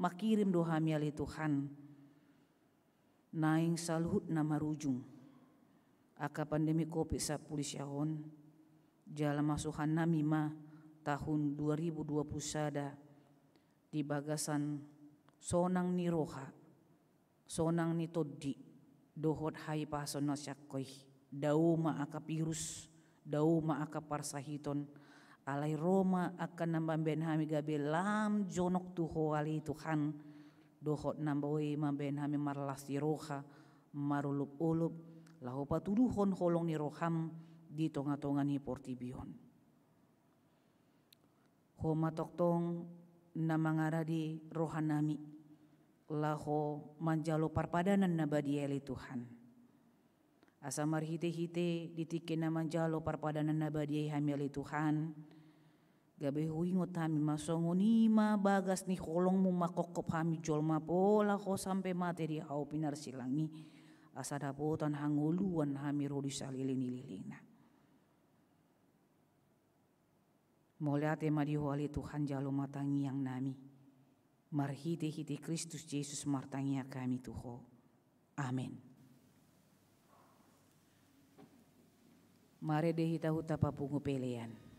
mangkirim do hami ale Tuhan. Naeng saluhutna marujung. Angka pandemi covid sampulu sia on, jala masuhannami ma tahun dua ribu dua puluh sada di bagasan sonang ni roha, sonang ni tondi, dohot hahipason na sian Ho i. Dao ma angka virus, dao ma angka parsahiton, alai ro ma angka na mambaen hami gabe lam jonok tu Ho ale Tuhan, dohot na boi mambaen hami marlas ni roha, marolop-olop, laho patuduhon holong ni roham di tonga-tonga ni portibi on. Ho ma tongtong na mangaradi rohanami, laho manjalo parpadanan na badia ale Tuhan. Asa marhite-hite di tingki na manjalo parpadanan na badia i hami ale Tuhan, gabe huingot hami ma songon i ma bagas ni holongmu manghophop hami jolma pola ho sampe mate di hau pinarsilang i, asa dapotan hangoluan hami ro di saleleng ni lelengna. Mauliate ma di Ho ale Tuhan, jalo ma tangiangnami. Marhite-hite Kristus Jesus martangiang hami tu Ho. Amen. Marende hita huta papungu pelean.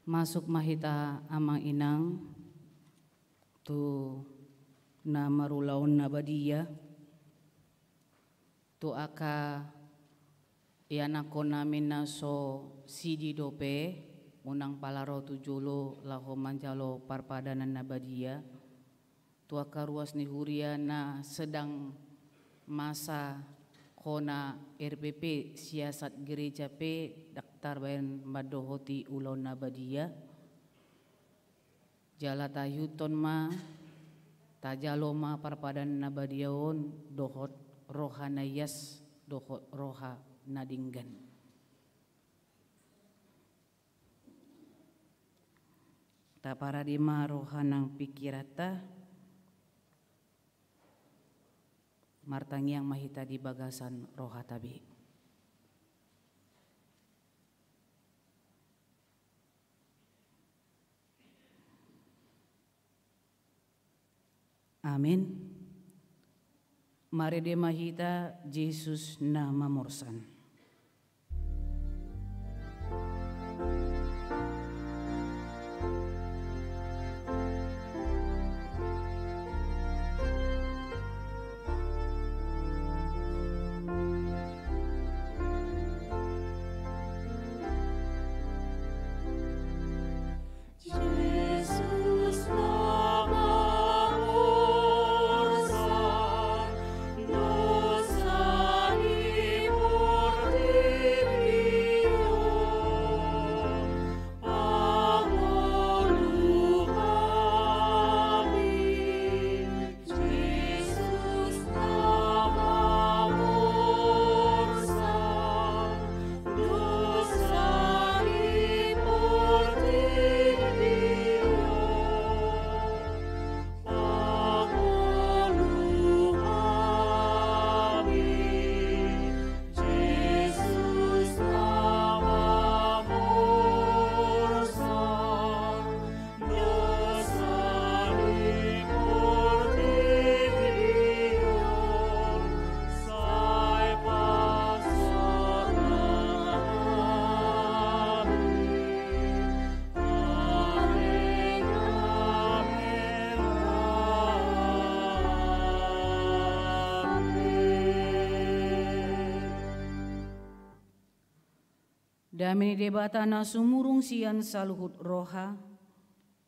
Masuk ma hita amang inang tu na marulaon na badia, tu angka ianakhonnami na so sidi dope, unang pala ro tu jolo laho manjalo parpadanan na badia, tu angka ruas ni huria na sedang masa hona R P P, siasat gereja pe ndang tarbaen mandohoti ulaon na badia. Jala taihuthon ma, tajalo ma parpadanan na badia on dohot roha na ias dohot roha na denggan. Taparade ma roha nang pingkiranta, martangiang ma hita di bagasan rohanta be. Amen. Marende ma hita Jesus na mamorsan. Dame ni Debata na sumurung sian saluhut roha,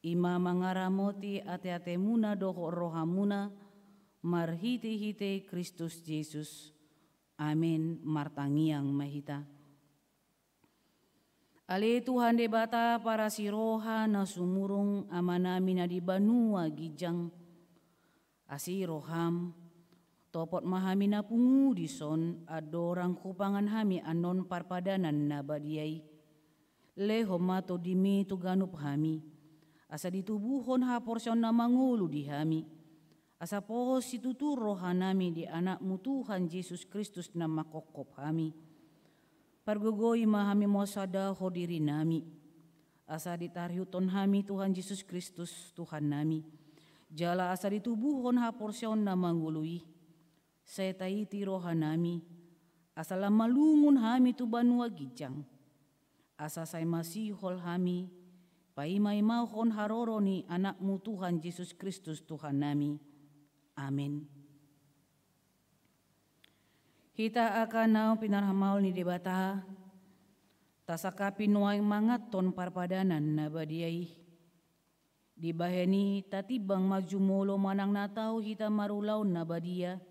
i ma mangaramoti ateatemuna dohot rohamuna marhitehite Kristus Jesus. Amen. Martangiang ma hita. Ale Tuhan Debata parasi roha na sumurung, Amanami na di banua ginjang, asi roham, topot ma hami na pungu dison, andorang hupangan hami annon parpadanan na badia i. Lehon ma Tondimi tu ganup hami, asa ditubuhon haporseaon na mangolu di hami, asa pos situtu rohanami di Anakmu Tuhan Jesus Kristus na manghophop hami. Pargogoi ma hami mauliate di dirinami, asa ditarihuthon hami Tuhan Jesus Kristus Tuhannami, jala asa ditubuhon haporseaon na mangolu i. Sai taiti rohanami, asa lam malungun hami tu banua ginjang, asa sai masihol hami paimaimahon haroro ni Anakmu Tuhan Jesus Kristus Tuhannami. Amen. Hita angka naung pinarhamaol ni Debata, tasangkapi nuaeng manganhon parpadanan na badia i. Dibahen i tatimbang ma jumolo manang na tau hita marulaon na badia,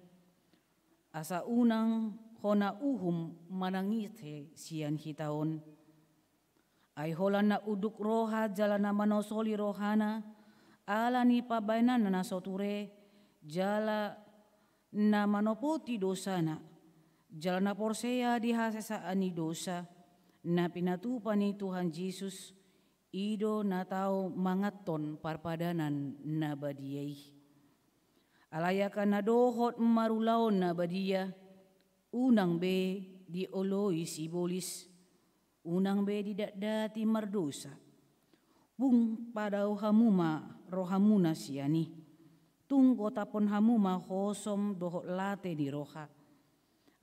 asa unang hona uhum manang ise sian hita on. Ai holan na unduk roha jala na manosoli rohana ala ni pambahenanna na so ture, jala na manopoti dosana, jala na porsea di hasesaan ni dosa na pinatupa ni Tuhan Jesus, i do na tau manganhon parpadanan na badia i. Alai angka na dohot marulaon na badia, unang be dioloi sibolis, unang be didatdati mardosa. Tung padao hamu ma rohamuna sian i. Tung gotaphon hamu ma hosom dohot late ni roha.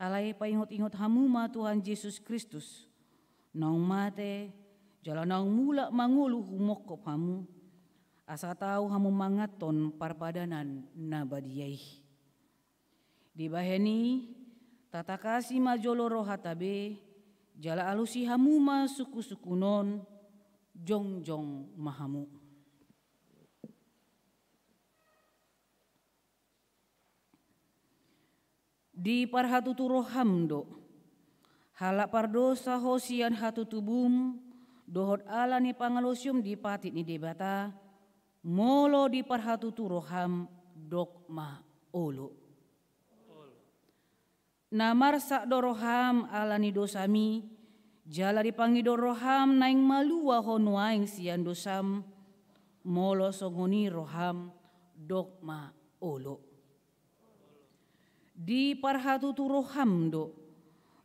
Alai paingotingot hamu ma Tuhan Jesus Kristus, naung mate, jala naung mulak mangolu humongkop hamu, asa tau hamu manganhon parpadanan na badia i. Dibahen i, tatangkasi ma jolo rohanta be, jala alusi hamu ma sungkunsungkun on, jongjong ma hamu. Diparhatutu roham do, halak pardosa ho sian hatutubum, dohot ala ni pangalaosion di patik ni Debata, molo diparhatutu roham, dok ma olo. Na marsak do roham ala ni dosami, jala dipangido roham naeng malua ho nuaeng sian dosam, molo songon i roham, dok ma olo. Diparhatutu roham do,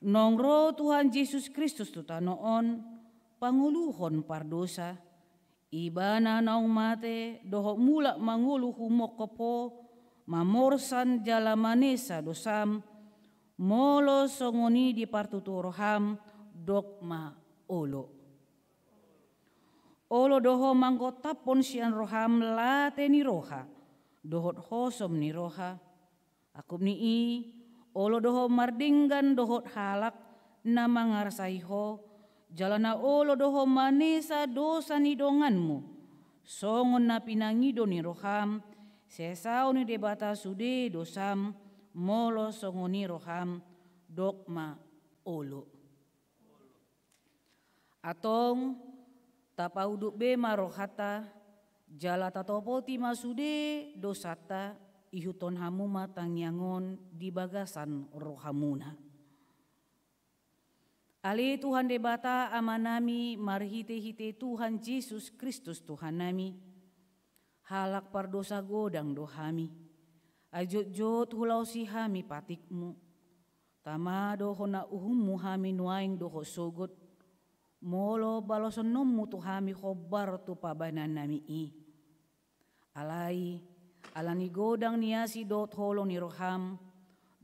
naung ro Tuhan Jesus Kristus tu tano on, pangoluhon pardosa, Ibana naung mate, dohot mulak mangolu humongkop ho, mamorsan jala manesa dosam, molo songon i diparhatutu roham, dok ma olo. Olo do ho manggontaphon sian roham late ni roha, dohot hosom ni roha. Angkup ni i, olo do ho mardenggan dohot halak na mangarsai ho, jala na olo do ho manesa dosa ni donganmu, songon na pinangido ni roham, sesaon ni Debata sude dosam, molo songon i roham, dok ma olo. Antong, tapauduk be ma rohanta, jala tatopoti ma sude dosanta, ihuthon hamu ma tangiang on di bagasan rohamuna. Ale Tuhan Debata Amanami, marhitehite Tuhan Jesus Kristus Tuhannami, halak pardosa godang do hami. Ai jotjot hulaosi hami patikmu. Tama do hona uhummu hami nuaeng dohot sogot, molo balosonnonmu tu hami hombar tu pabahenannami i. Alai, ala ni godang ni asi dohot holong ni roham,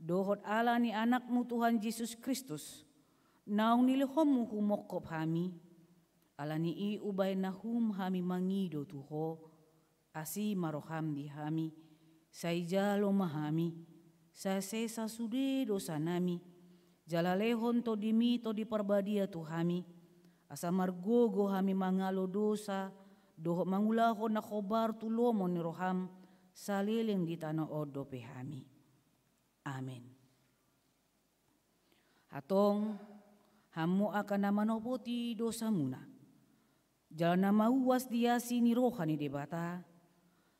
dohot ala ni Anakmu Tuhan Jesus Kristus, naung nilehonmu humongkop hami, ala ni i umbahen na hum hami mangido tu ho, asi ma roham di hami, sai jalo ma hami, sai sesa sude dosanami, jala lehon Tondimi Tondi Parbadia tu hami, asa margogo hami mangalo dosa, dohot mangulahon na hombar tu lomo ni roham, saleleng di tano on dope hami. Amen. Antong, hamu angka na manopoti dosamuna, jala na mauas di asi ni roha ni Debata,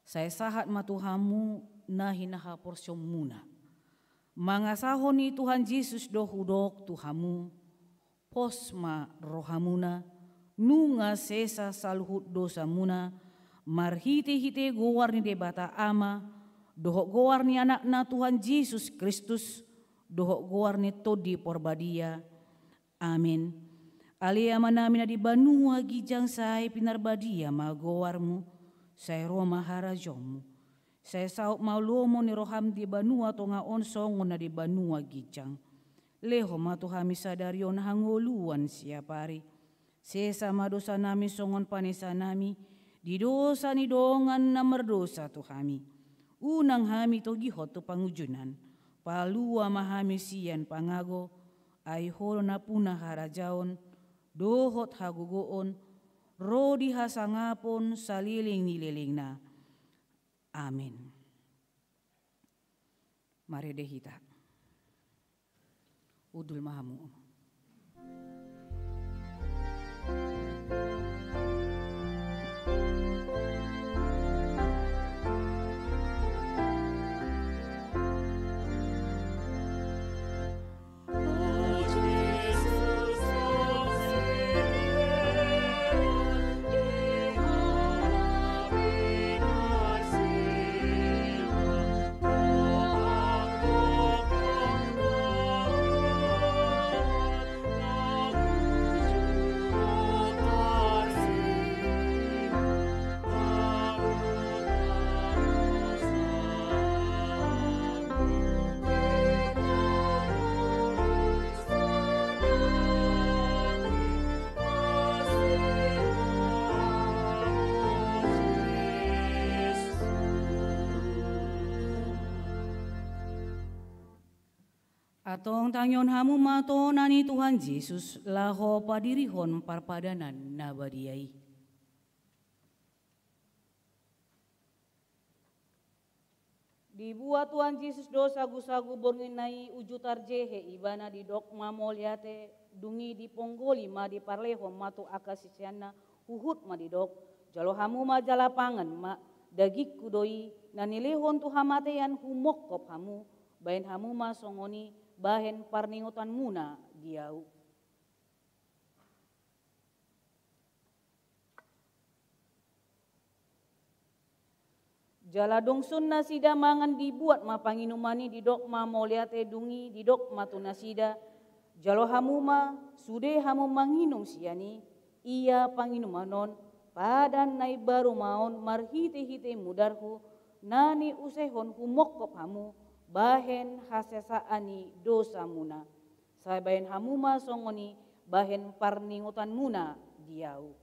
sai sahat ma tu hamu na hinahaporseaonmuna. Mangasahon ni Tuhan Jesus do hudok tu hamu, pos ma rohamuna, nunga sesa saluhut dosamuna, marhitehite goar ni Debata Ama, dohot goar ni Anakna Tuhan Jesus Kristus, dohot goar ni Tondi Parbadia. Amen. Ale Amanami na di banua ginjang, sai pinarbadia ma goarmu, sai ro ma harajaonmu, sai saut ma lomo ni roham di banua tonga on songon na di banua ginjang. Lehon ma tu hami sadari on hangoluan siapari. Sesa ma dosanami songon panesanami di dosa ni dongan na mardosa tu hami. Unang hami togihon tu pangunjunan. Palua ma hami sian pangago, ai Ho do nampuna harajaon, dohot hagogoon, ro di hasangapon saleleng ni lelengna. Amen. Marende hita. Hundul ma hamu. Antong tangihon hamu ma tona ni Tuhan Jesus laho padirihon parpadanan na badia i. Dibuat Tuhan Jesus do sagu-sagu borngin na i uju tarjehe ibana, didok ma mauliate, dung i diponggoli ma, diparlehon ma tu angka siseanna, huhut ma didok: Jalo hamu ma jala pangan ma, dagingku do i, na nilehon tu hamatean humongkop hamu, bahen hamu ma songon i bahen parningotanmuna di ahu. Jala dung sun nasida mangan, dibuat ma panginuman i, didok ma mauliate, dung i didok ma tu nasida: Jalo hamu ma, sude hamu manginum sian i, ia panginuman on padan na imbaru ma on marhite-hite mudarhu, na niusehon humongkop hamu bahen hasesaan ni dosamuna. Sai bahen hamu ma songon i bahen parningotanmuna di ahu.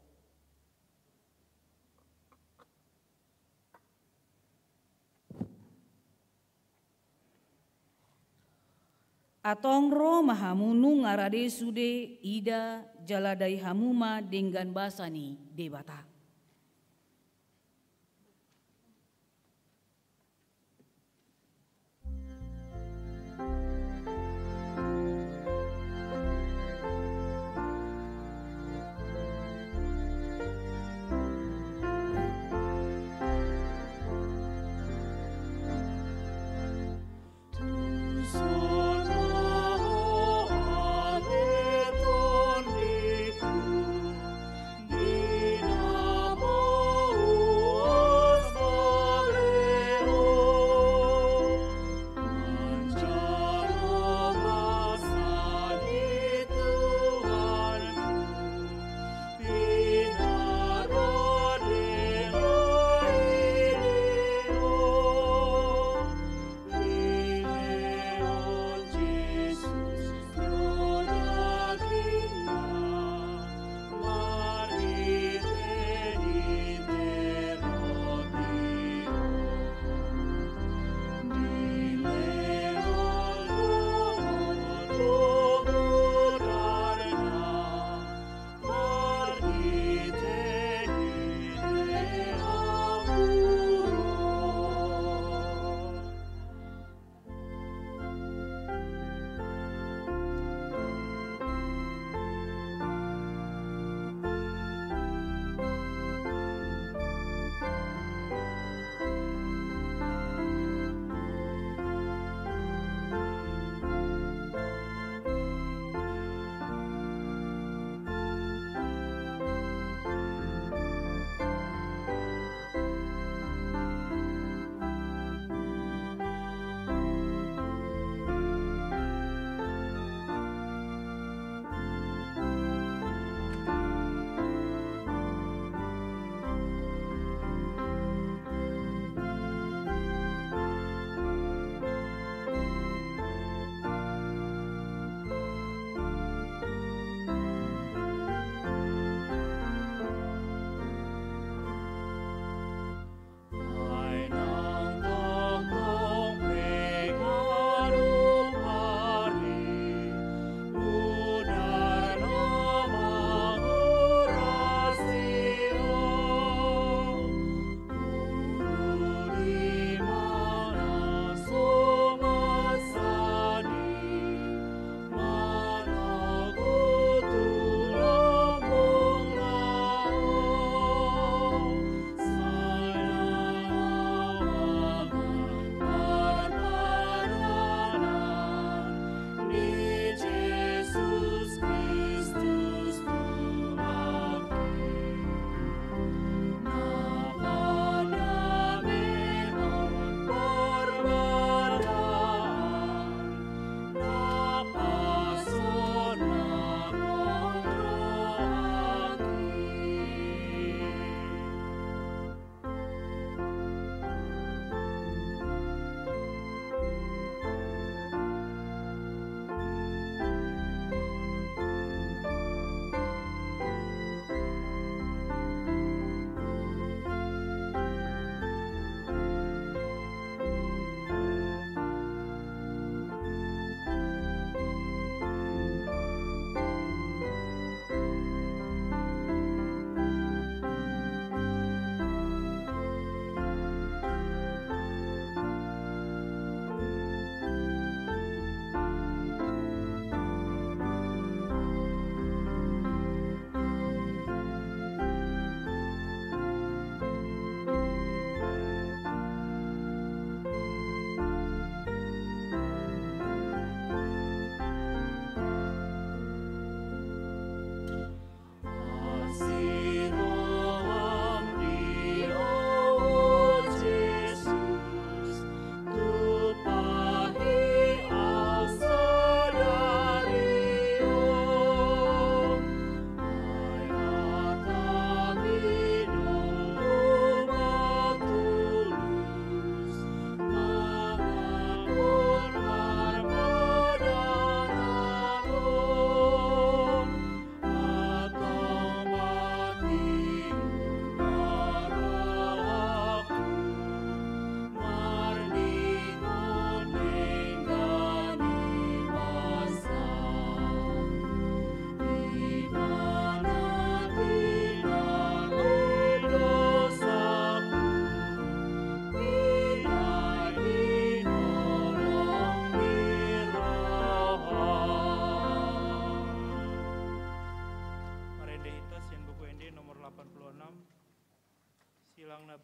Antong ro ma hamu nunga rade sude, ida, jala dai hamu ma denggan basa ni Debata.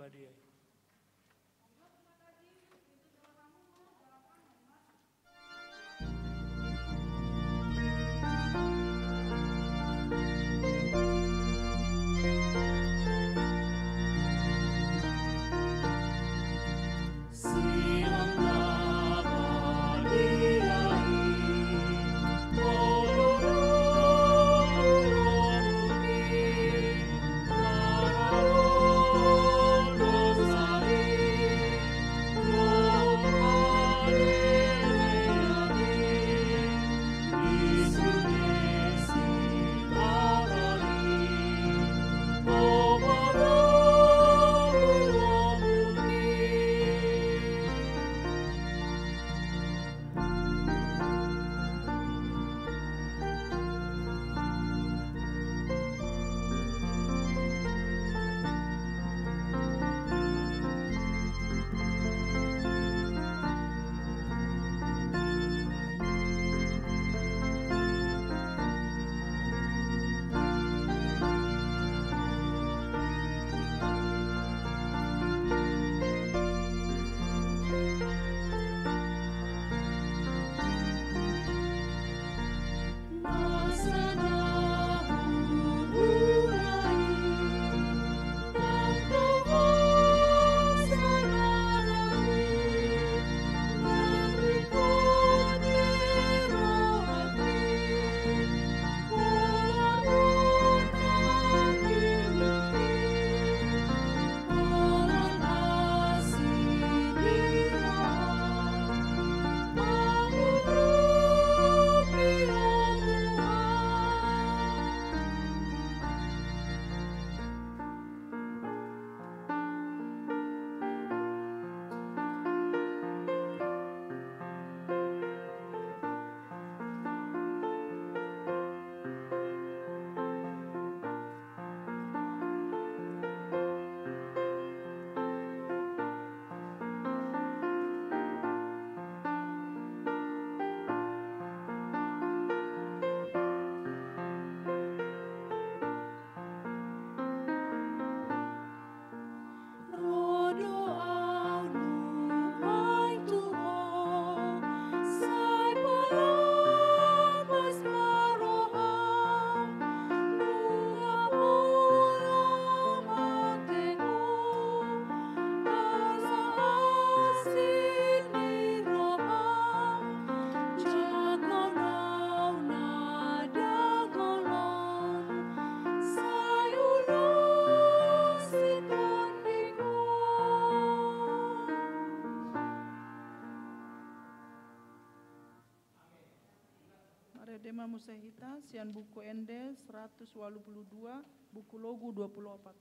Dia i. Marende ma muse hita sian Buku Ende seratus walu pulu dua, buku logu dua pulu opat.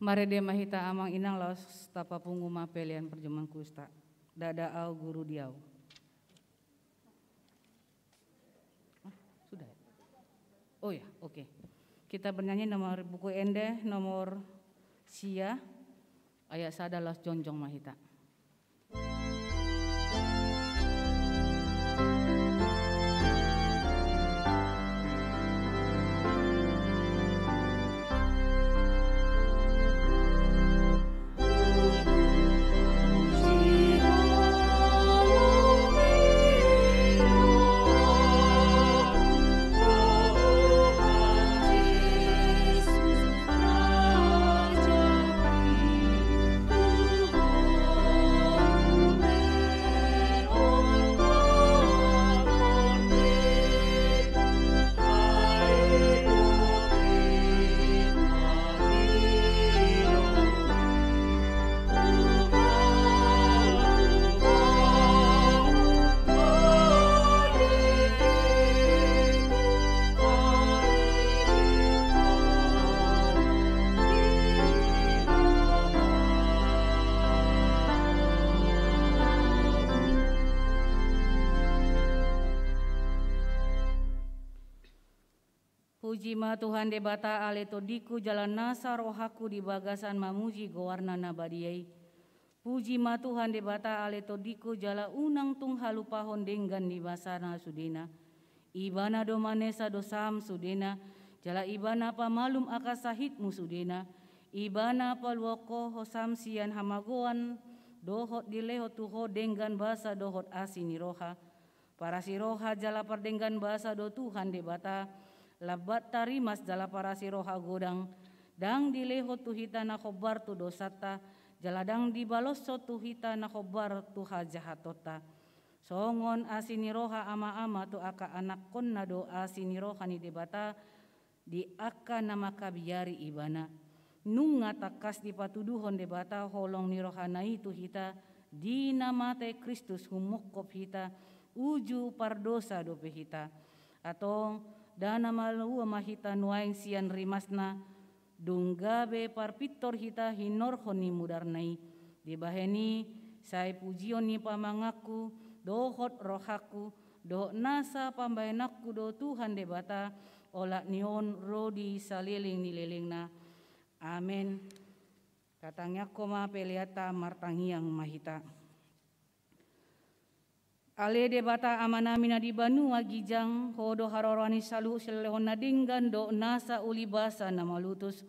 Marende ma hita amang inang, laos tapapungu ma pelean parjamuan kudus ta. Ndada au guru di au. Ah, sudah ya? Oh ya, oke. Kita bernyanyi nomor buku ende, nomor sia, ayat sada laos jongjong ma hita. Puji ma Tuhan Debata ale tondingku jala nasa rohangku di bagasan mamuji goarna na badia i. Puji ma Tuhan Debata ale tondingku jala unang tung halupahon denggan ni basana sudena. Ibana do manesa dosam sudena, jala ibana pamalum angka sahitmu sudena. Ibana paluahon ho sam sian hamagoan, dohot dilehon tu ho denggan basa dohot asi ni roha. Parasi roha jala pardenggan basa do Tuhan Debata, lambat tarimas jala parasi roha godang, ndang dilehon tu hita na hombar tu dosanta, jala ndang dibaloshon tu hita na hombar tu hajahatonta. Songon asi ni roha ama-ama tu angka anakkonna do asi ni roha ni Debata, di angka na mangkabiari ibana. Nunga tangkas dipatuduhon Debata holong ni rohana i tu hita, di na mate Kristus humongkop hita, uju pardosa dope hita. Antong, ndada na malua ma hita nuaeng sian rimasna, dung gabe parpintor hita hinorhon ni mudarna i. Dibahen i, sai pujion ni pamanganku, dohot rohangku, dohot nasa pambahenanku do Tuhan Debata, olat ni on ro di saleleng ni lelengna. Amen. Tatangiangkon ma peleanta, martangiang ma hita. Ale Debata Amanami na di banua ginjang, Ho do haroroan ni saluhut silehon na denggan dohot nasa uli basa na malutus.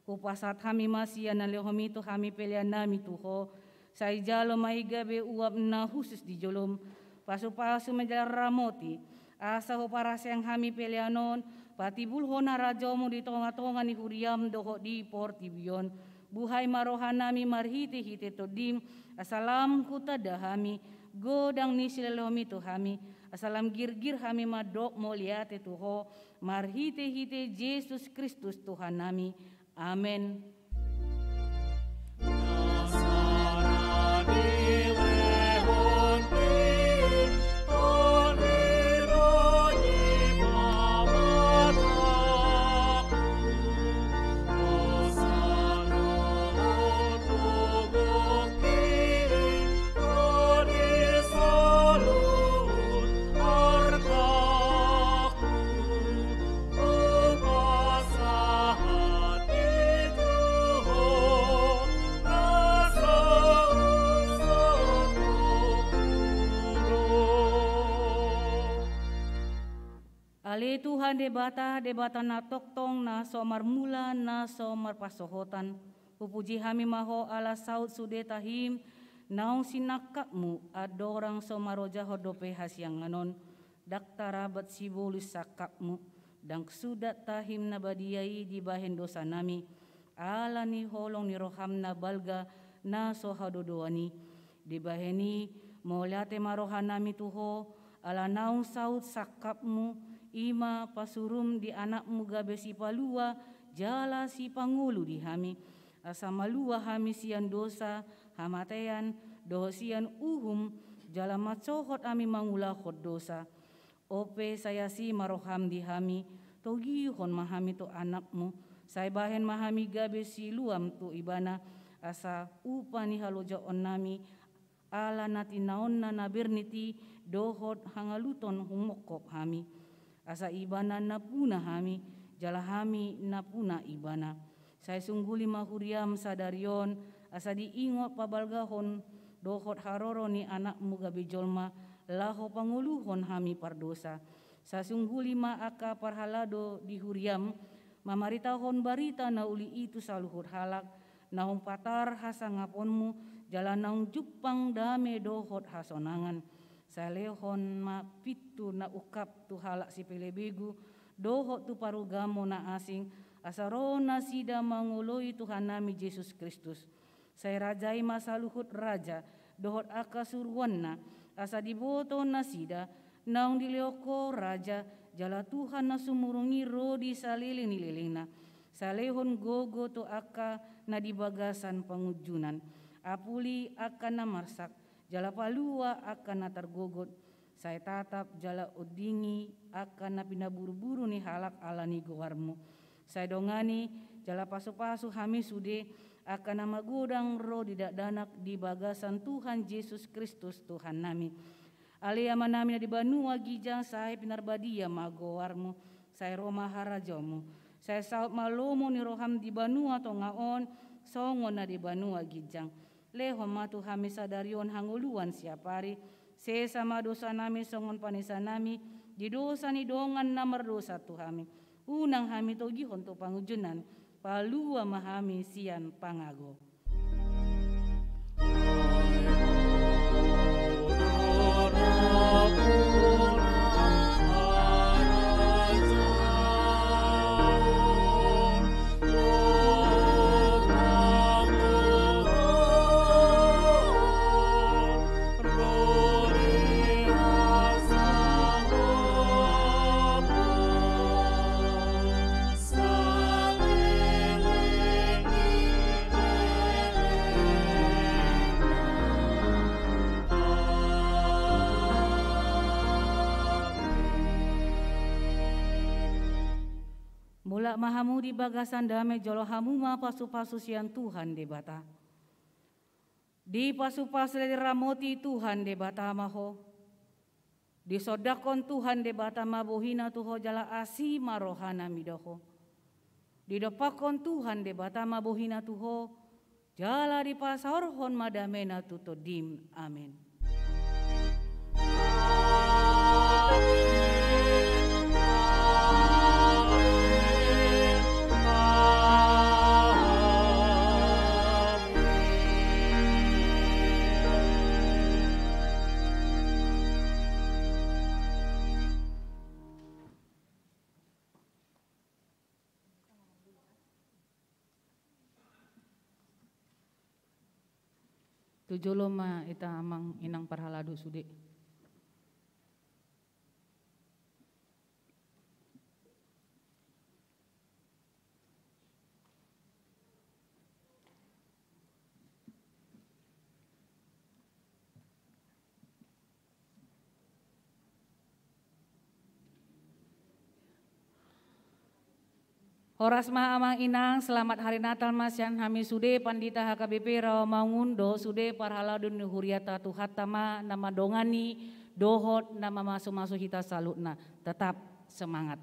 Hupasahat hami ma sian na nilehonMi tu hami peleannami tu Ho. Sai jalo ma i gabe uap na hushus di jolom. Pasupasu ma jala ramoti, asa huparhaseang hami pelean on, patibulhon harajaonMu di tonga-tonga ni huriaM dohot di portibi on. Buhai ma rohanami marhite-hite TondiM, asa lam hutanda hami godang ni silehonMi tu hami, asa lam girgir hami mandok mauliate tu Ho, marhite-hite Jesus Kristus Tuhannami. Amen. Ale Tuhan Debata, Debata na tongtong, na so marmula, na so marpansohotan. Hupuji hami ma Ho ala saut sude tahiM naung sinangkapMu, andorang so marojahon dope hasiangan on. Ndang tarambat sibolus sangkapMu, ndang suda tahiM na badia i dibahen dosanami, ala ni holong ni rohaM na balga na so hadodoan i. Dibahen i, mauliate ma rohanami tu Ho, ala naung saut sangkapMu, i ma pasuruM di AnakMu gabe sipalua jala sipangolu di hami, asa malua hami sian dosa, hamatean, dohot sian uhum, jala mansohot hami mangulahon dosa. On pe sai asi ma rohaM di hami, togihon ma hami tu AnakMu, Sai bahen ma hami gabe siluam tu Ibana, asa upa ni halojaonnami, ala na tinaonna na bernit i dohot hangaluton humongkop hami. Asa Ibana na puna hami, jala hami na puna Ibana. Sai sungguli ma huriam sadari on, asa diingot pabalgahon dohot haroro ni Anakmu gabe jolma, laho pangoluhon hami pardosa. Sai sungguli ma angka parhalado di huriam, mamaritahon barita na uli i tu saluhut halak, naung patar hasangaponmu, jala naung jumpang dame dohot hasonangan. Sai lehon ma pintu na ungkap tu halak sipelebegu, dohot tu parugamo na asing, asa ro nasida mangoloi Tuhannami Jesus Kristus. Sai rajai ma saluhut raja, dohot angka suruanna, asa diboto nasida, naung dilehon Ho Raja, jala Tuhan na sumurung i ro di saleleng ni lelengna. Sai lehon gogo tu angka na di bagasan pangunjunan. Apuli angka na marsak, jala palua angka na targogot. Sai tatap jala ondingi angka na pinaburuburu ni halak ala ni goarmu. Sai dongani jala pasupasu hami sude angka na magodang ro di dakdanak di bagasan Tuhan Jesus Kristus Tuhannami. Ale Amanami na di banua ginjang, sai pinarbadia ma goarmu, sai ro ma harajaonmu, sai saut ma lomo ni roham di banua tonga on, songon na di banua ginjang. Lehon ma tu hami sadari on hangoluan siapari, sesa ma dosanami songon panesanami di dosa ni dongan na mardosa tu hami. Unang hami togihon tu pangunjunan, palua ma hami sian pangago. Mulak ma hamu di bagasan dame, jalo hamu ma pasupasu sian Tuhan Debata. Dipasupasu, diramoti Tuhan Debata ma ho. Disondangkon Tuhan Debata ma bohina tu ho jala asi ma rohana mida ho. Didompakkon Tuhan Debata ma bohina tu ho, jala dipasaorhon ma damena tu tondim. Amen. Tu jolo ma hita amang inang parhalado sude. Horas ma amang inang, selamat hari Natal ma sian hami sude pandita H K B P Rawamangun dohot sude parhalado ni huriata. Tuhanta ma na mandongani dohot na mamasumasu hita saluhutna. Tetap semangat.